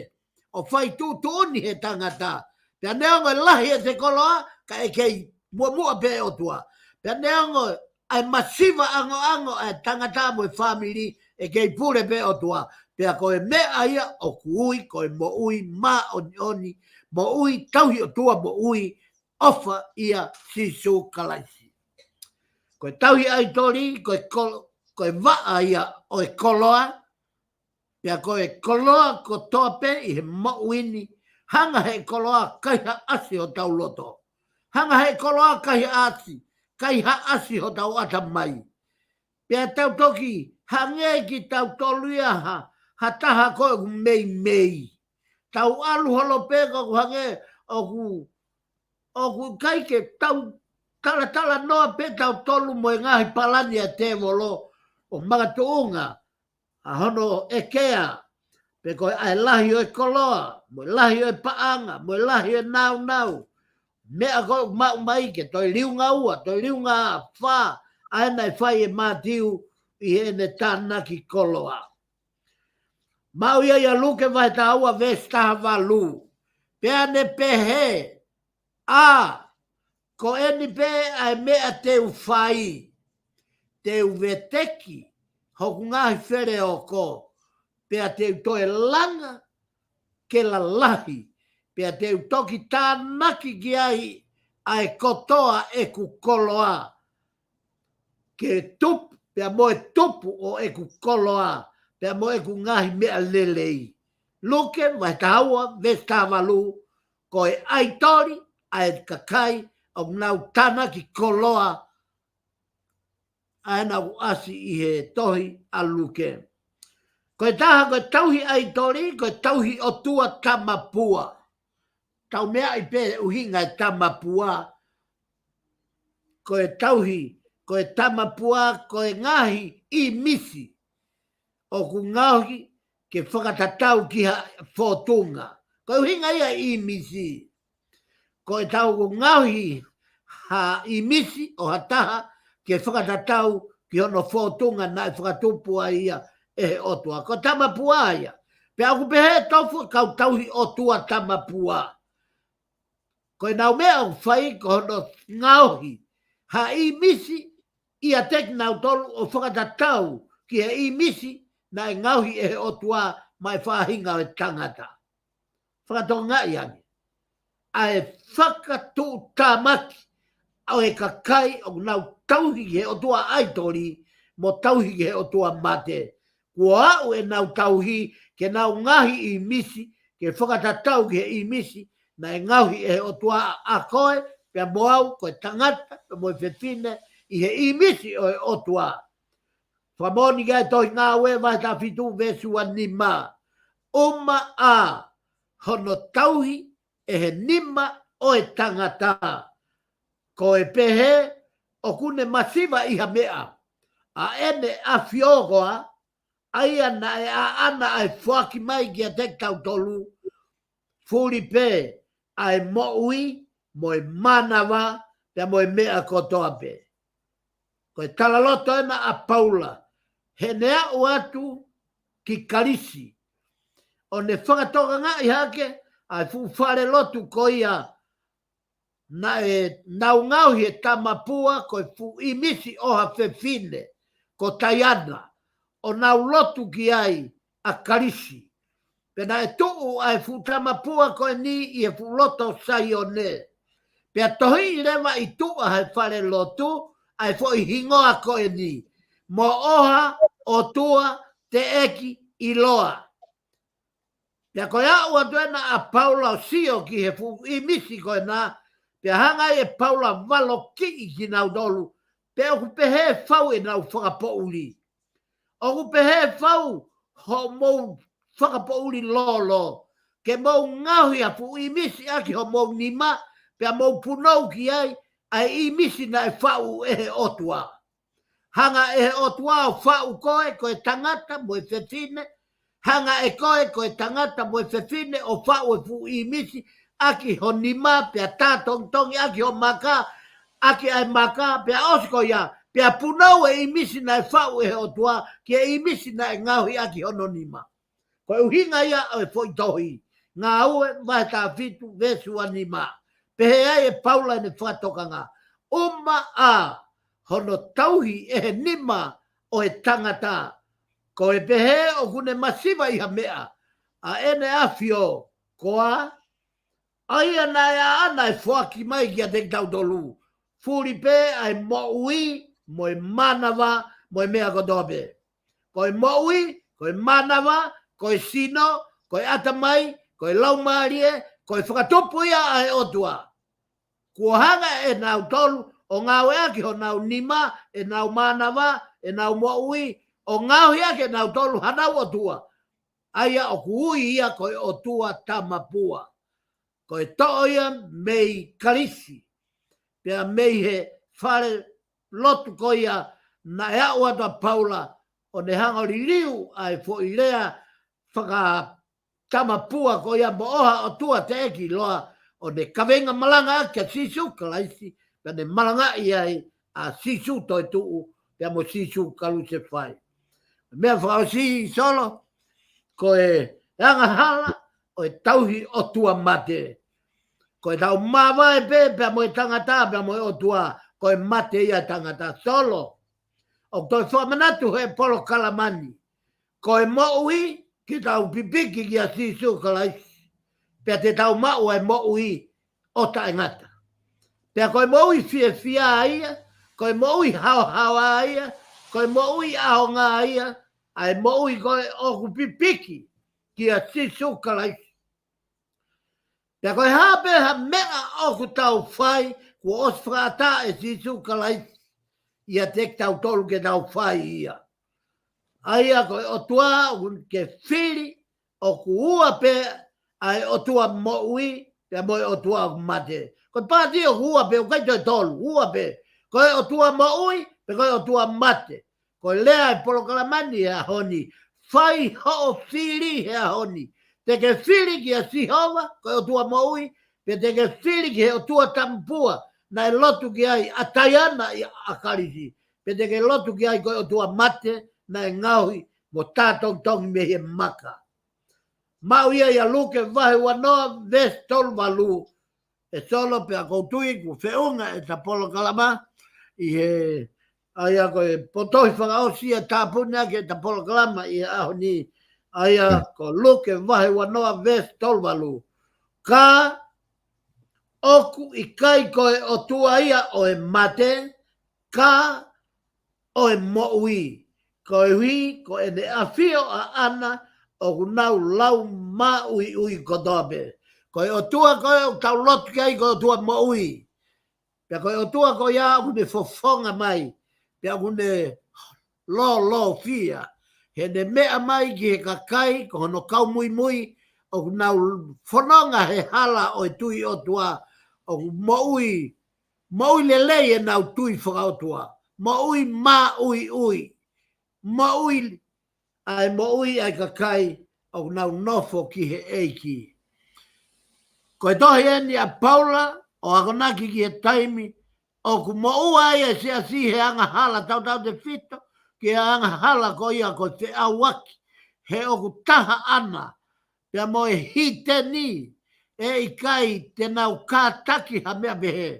ʻo fai tuʻutuʻuni he tangata. Pea neongo e lahi ʻete koloa, ka ʻe kei muʻomuʻa pē ʻOtua. Pea neongo ʻa e masiva ʻangoʻango ʻa e tangata mo e fāmili, ʻe kei pule pē ʻOtua. Pea ko e meʻa ia ʻoku ui ko e moʻui māʻoniʻoni, moʻui tauhi ʻOtua moʻui, ʻofa ʻia Sīsū Kalaisi. Ko e tauhi ʻaitoli, ko e kol-, ko e vaʻa ia ʻo e koloa, pea ko e koloa kotoa pē ʻi he moʻui ni, hanga he koloa kaihaʻasi hotau loto. Hanga he koloa kaihaʻasi, kaihaʻasi hotau ʻatamai. Pea tau toki hangē kitautolu ia ha, ha taha ko ē ʻoku meimei. Tau ʻalu holo pē ka ʻoku hangē ʻoku, ʻoku ʻikai ke tau talatalanoa pē tautolu mo e ngaahi palani ʻa e tēvolo ʻo makatuʻunga ʻa hono ʻekea, pe ko e ʻa e lahi ʻo e koloa, mo e lahi ʻo e paʻanga, mo e lahi ʻo e naunau. Meʻa ko ē ʻoku maʻu mai ke toe liunga ua, toe liunga fā, ʻa ē naʻe fai ʻe Mātiu ʻi heʻene tānaki koloa. Maʻu ia ʻia Luke vahe taha ua veesi taha valu. Pea ne pehē, ʻa, ko eni pē ʻa e meʻa te u fai, te u veteki hoku ngaahi feleoko, pea te u toe langa ke lalahi, pea te u toki tānaki ki ai ʻa e kotoa ʻeku koloa, ke tupu, pea mo e tupu ʻo ʻeku koloa, pea mo ʻeku ngaahi meʻa lelei. Luke, vahe taha ua, veesi taha valu, ko e ʻaitoli ʻa e kakai ʻoku nau tānaki koloa, ʻa ena ʻoku ʻasi ʻi he tohi ʻa Luke. Ko e taha, ko e tauhi ʻaitoli, ko e tauhi ʻotua tamapua. Tau meaʻi pē ʻuhinga e tamapua. Ko e tauhi, ko e tamapua, ko e ngaahi ʻīmisi ʻoku ngaohi ke fakatatau ki ha fōtunga. Ko e ʻuhinga ia ʻīmisi. Ko e tau ngaohi ha ʻīmisi ʻo ha taha ke fakatatau ki hono fōtunga naʻe fakatupu ai ia ʻe he ʻOtua. Ko tamapua ia. Pea ʻoku pehē tofu kau tauhi ʻotua tamapua. Ko e nau meʻa ʻoku fai ko hono ngaohi ha ʻīmisi ʻiate kinautolu ʻo fakatatau ki he ʻīmisi naʻe ngaohi ʻe he ʻOtua maʻa e faʻahinga ʻo e tangata. Fakatokangaʻi ange ʻa e fakatuʻutāmaki ʻo e kakai ʻoku nau tauhi ki he ʻotua ʻaitoli mo tauhi ki he ʻotua mate. Kuo aʻu ʻenau tauhi ke nau ngaohi ʻīmisi ke fakatatau ki he ʻīmisi naʻe ngaohi ʻe he ʻOtua ʻa koe pea mo au, ko e tangata pea mo e fefine, ʻi he ʻīmisi ʻo e ʻOtua. Fakamoʻoni ki ai tohi Ngāue vahe taha fitu veesi ua nima. ʻUmaʻā hono tauhi ʻe he nima ʻo e tangata. Ko e pehē ʻoku ne masiva ʻi ha meʻa, ʻa ʻene ʻAfio koā, ʻa ia naʻe ʻaʻana ʻa e foaki mai kiate kitautolu, fuli pē ʻa e moʻui mo e mānava pea mo e meʻa kotoa pē. Ko e talaloto ena ʻa Paula heʻene aʻu atu ki Kalisi, ʻo ne fakatokangaʻi hake ʻa e fuʻu falelotu ko ia naʻe nau ngaohi ʻe tamapua ko e fuʻu ʻīmisi ʻo ha fefine ko Taiana, ʻo nau lotu ki ai ʻa Kalisi. Pea naʻe tuʻu ʻa e fuʻu tamapua ko eni ʻi he fuʻu loto Saione. Pea tohiʻi leva ʻi tuʻa he falelotu ʻa e foʻi hingoa ko eni, Moʻoha ʻOtua Teʻeki ʻIloa. Pea ko e aʻu atu ena ʻa Paula ʻo sio ki he fuʻu ʻīmisi ko ena, pea hanga ai ʻe Paula ʻo valokiʻi kinautolu, pe ʻoku pehē fau ʻenau fakapoʻuli. ʻOku pehē fau hoʻomou fakapoʻuli lōlō, ke mou ngaohi ha fuʻu ʻīmisi ʻaki homou nima, pea mou punou ki ai ʻa e ʻīmisi naʻe faʻu ʻe he ʻOtua. Hanga ʻe he ʻOtua ʻo faʻu koe, ko e tangata mo e fefine. Hanga ʻe koe, ko e tangata mo e fefine, ʻo faʻu e fuʻu ʻīmisi ʻaki ho nima, pea tātongitongi ʻaki ho maka, ʻaki ʻa e maka, pea ʻosi ko ia, pea punou e ʻīmisi naʻe faʻu ʻe he ʻOtua ki he ʻīmisi naʻe ngaohi ʻaki hono nima. Ko e ʻuhinga ia ʻo e foʻi tohi Ngāue vahe taha fitu veesi ua nima. Pehē ai ʻe Paula ʻene fakatokanga, ʻumaʻā hono tauhi ʻe he nima ʻo e tangata. Ko e pehē ʻoku ne masiva ʻi ha meʻa, ʻa ʻene ʻAfio koā, ʻa ia naʻe ʻaʻana ʻa e foaki mai kiate kitautolu, fuli pē ʻa e moʻui mo e mānava mo e meʻa kotoa pē. Ko e moʻui, ko e mānava, ko e sino, ko e ʻatamai, ko e laumālie, ko e fakatupu ia ʻa e ʻOtua. Kuo hanga ʻe nautolu ʻo ngāueʻaki honau nima, ʻenau mānava, ʻenau moʻui, ʻo ngaohi ʻaki ʻe nautolu hanau ʻotua. ʻA ia ʻoku ui ia ko e ʻotua tamapua. Ko e toʻo ia mei Kalisi. Pea mei he falelotu ko ia naʻe aʻu atu ʻa Paula ʻo ne hanga ʻo liliu ʻa e foʻi lea fakatamapua ko ia Moʻoha ʻOtua Teʻeki ʻIloa, ʻo ne kaveinga malanga ʻaki ʻa Sīsū Kalaisi, pea ne malangaʻi ai ʻa Sīsū toetuʻu, pea mo Sīsū kalusefai. Meʻa fakaʻosi Solo, ko e angahala ʻo e tauhi ʻOtua mate. Ko e tau māvae pē, pea mo e tangata, pea mo e ʻOtua, ko e mate ia ʻa e tangata. Solo, ʻoku toe fakamanatu he polokalama ni. Ko e moʻui, ke tau pipiki kia Sīsū Kalaisi. Pea te tau maʻu ʻa e moʻui ʻo taʻengata. Pea ko e moʻui fiefia ia, ko e moʻui haohaoa ia, ko e moʻui ʻaonga ia, ʻa e moʻui ko ē ʻoku pipiki kia Sīsū Kalaisi. Pea ko e hā pē ha meʻa ʻoku tau fai, kuo ʻosi fakaʻatā ʻe Sīsū Kalaisi ʻiate kitautolu ke tau fai ia. ʻA ia ko e ʻOtua ʻoku ke fili, ʻoku ua pē ʻa e ʻOtua moʻui, pea mo e ʻOtua ʻoku mate. Ko e pāti ʻoku ua pē, ʻoku ʻikai toe tolu, ua pē. Ko e ʻOtua moʻui, pe ko e ʻOtua mate. Ko e lea ʻa e polokalama ni he ʻaho ni. Fai hoʻo fili he ʻaho ni. Te ke fili kia Sihova, ko e ʻOtua moʻui, pe te ke fili ki he ʻotua tamapua, naʻe lotu ki ai ʻa Taiana ʻia ʻAkalisi. Pe te ke lotu ki ai ko e ʻotua mate, naʻe ngaohi mo tātongitongi mei he maka. Maʻu ia ʻia Luke vahe uanoa, veesi tolu valu. ʻE Solo, pea ʻoku ou tui kuo feʻunga ʻeta polokalama ʻi he, ʻa ia ko e potohi fakaʻosi ʻa e tāpuni ʻaki ʻeta polokalama ʻi he ʻaho ni, ʻa ia ko Luke vahe uanoa, veesi tolu valu. Ka ʻoku ʻikai ko e ʻOtua ia ʻo e mate, ka ʻo e moʻui. Koeʻuhi ko ʻene ʻafio ʻaʻana ʻoku nau lau māʻuiʻui kotoa pē. Ko e ʻOtua ko ē ʻoku tau lotu ki ai ko e ʻOtua moʻui. Pea ko e ʻOtua ko ia ʻoku ne fofonga mai, pea ʻoku ne lōlōfia. Heʻene meʻa mai ki he kakai, ko hono kau muimui, ʻoku nau fononga he hala ʻo e tui ʻOtua, ʻoku moʻui, moʻui lelei ʻenau tui fakaʻotua, moʻui māʻuiʻui, moʻui, ʻa e moʻui ʻa e kakai ʻoku nau nofo ki he ʻEiki. Ko e tohi eni ʻa Paula, ʻo akonaki ki he taimi ʻoku moʻua ai ʻa e siasi he angahala tautautefito, ki he angahala ko ia ko e feʻauaki, he ʻoku taha ʻana, pea mo e hiteni, ʻe ʻikai te nau kātaki ha meʻa pehē.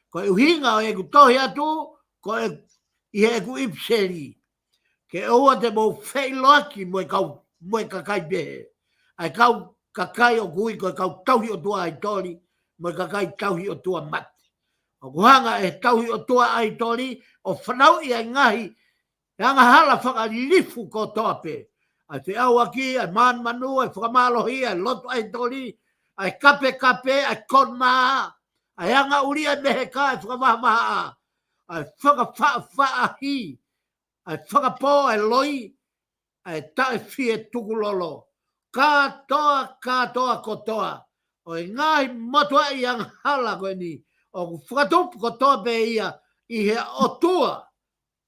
Ko e ʻuhinga ʻo ʻeku tohi atu, ko e ʻi heʻeku ʻipiseli. Ke ʻoua te mou feʻiloaki mo e kau, mo e kakai pehē. ʻA e kau kakai ʻoku ui ko e kau tauhi ʻOtua ʻaitoli, mo e kakai tauhi ʻOtua mate. ʻOku hanga ʻe he tauhi ʻOtua ʻaitoli, ʻo fanauʻi ʻa e ngaahi, ʻa e angahala fakalilifu kotoa pē. ʻA e feʻauaki, ʻa e manumanu, ʻa e fakamālohi, ʻa e lotu ʻaitoli, ʻa e kapekape, ʻa e konā, ʻa e angaʻuli, ʻa e meheka, ʻa e fakavahavahaʻa, ʻa e fakafaʻafaʻahi, ʻa e fakapō, ʻa e loi, ʻa e taʻefietukulolo. Kātoa, kātoa kotoa ʻo e ngaahi motuʻaʻi angahala ko eni, ʻoku fakatupu kotoa pē ia ʻi he ʻOtua.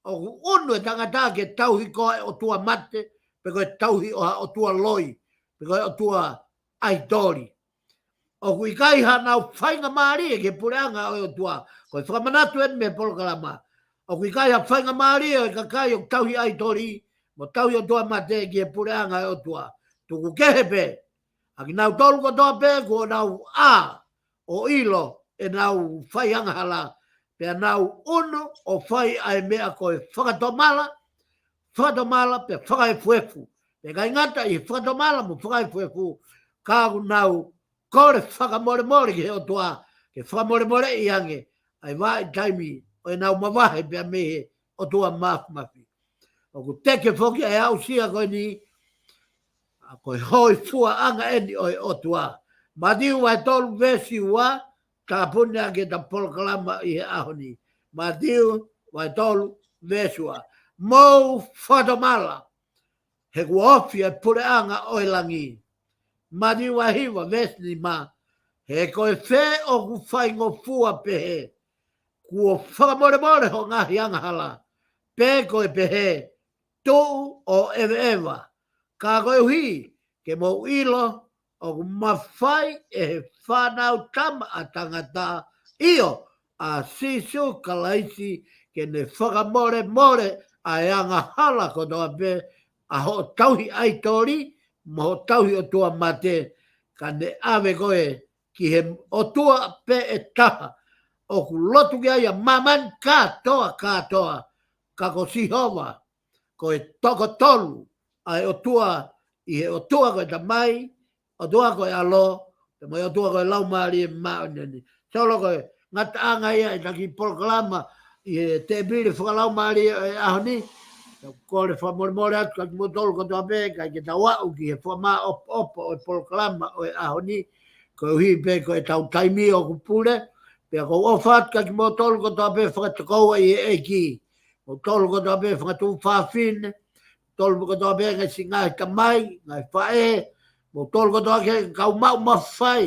ʻOku ʻunu e tangata ke tauhi ko e ʻotua mate, pe ko e tauhi ʻo ha ʻotua loi, pe ko e ʻotua ʻaitoli. ʻOku ʻikai hanau faingamālie ki he puleʻanga ʻo e ʻOtua. Ko e fakamanatu eni mei he polokalama. ʻOku ʻikai ha faingamālie ʻo e kakai ʻoku tauhi ʻaitoli, mo tauhi ʻotua mate ki he puleʻanga ʻo e ʻOtua. Tuku kehe pē ʻa kinautolu kotoa pē kuo nau ʻā ʻo ʻilo ʻenau fai angahala, pea nau ʻunu ʻo fai ʻa e meʻa ko e fakatomala, fakatomala, pea fakaefuefu. Pea ʻikai ngata ʻi he fakatomala mo fakaefuefu, ka ʻoku nau kole fakamolemole ki he ʻOtua, ke fakamolemoleʻi ange ʻa e vahaʻa taimi ʻo ʻenau mavahe pea mei he ʻOtua Māfimafi. ʻOku teke foki ʻa e aʻusia ko eni, ʻa ko e hōifuaʻanga eni ʻo e ʻOtua. Mātiu vahe tolu veesi ua, tāpuni ʻaki ʻeta polokalama ʻi he ʻaho ni. Mātiu vahe tolu veesi ua. Mou fakatomala, he kuo ofi ʻa e puleʻanga ʻo e langi. Mātiu vahe hiva veesi nima. He ko e fē ʻoku faingofua pehē, kuo fakamolemole hoʻo ngaahi angahala, pe ko e pehē, tuʻu ʻo ʻeveʻeva? Ka koeʻuhi ke mou ʻilo ʻoku mafai ʻe he Fanautama ʻa Tangata, ʻio, ʻa Sīsū Kalaisi, ke ne fakamolemole ʻa e angahala kotoa pē ʻa hoʻo tauhi ʻaitoli, mo hoʻo tauhi ʻotua mate, ka ne ʻave koe ki he ʻOtua pē ʻe taha ʻoku lotu ki ai ʻa māmani kātoa, kātoa, ka ko Sihova, ko e toko tolu ʻa e ʻOtua, ʻi he ʻOtua ko e Tamai, ʻOtua ko e ʻAlo, pea mo e ʻOtua ko e Laumālie Māʻoniʻoni. Solo, ko e ngataʻanga ia ʻetau kiʻi polokalama ʻi he tēpile fakalaumālie ʻo e ʻaho ni. Tau kole fakamolemole atu kiate kimoutolu kotoa pē, ʻikai ke tau aʻu ki he fakamāʻopoʻopo ʻo e polokalama ʻo e ʻaho ni, koeʻuhi pē ko ʻetau taimi ʻoku pule, pea ʻoku ou ʻofa atu kiate kimoutolu kotoa pē fakatokoua ʻi he ʻEiki. Moutolu kotoa pē fanga tuofāfine, moutolu kotoa pē ngaahi siʻi ngaahi tamai, ngaahi faʻē, moutolu kotoa pē kau maʻu mafai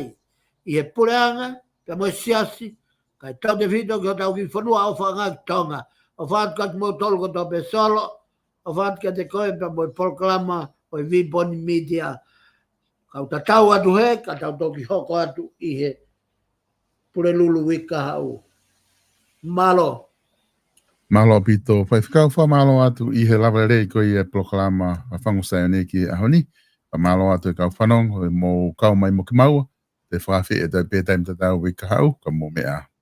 ʻi he puleʻanga, pea mo e siasi, kae tautefito ki hotau kiʻi fonua ʻofaʻanga ki Tonga. ʻOfa atu kiate kimoutolu kotoa pē, Solo, ʻofa atu kiate koe pea mo e polokalama ʻo e Viponi Media. Kau tatau atu hē, ka tau toki hoko atu ʻi he Pulelulu uike kahaʻu. Mālō. Mālō ʻaupito, Faifekau, fakamālō atu ʻi he lava lelei ko ia e polokalama ʻa Fangu Saione ki he ʻaho ni. Fakamālō atu e kau fanongo, ʻoku mou kau mai mo kimaua, te fakafeʻiloaki pē taimi tatau uike kahaʻu, ka mou meʻa ā.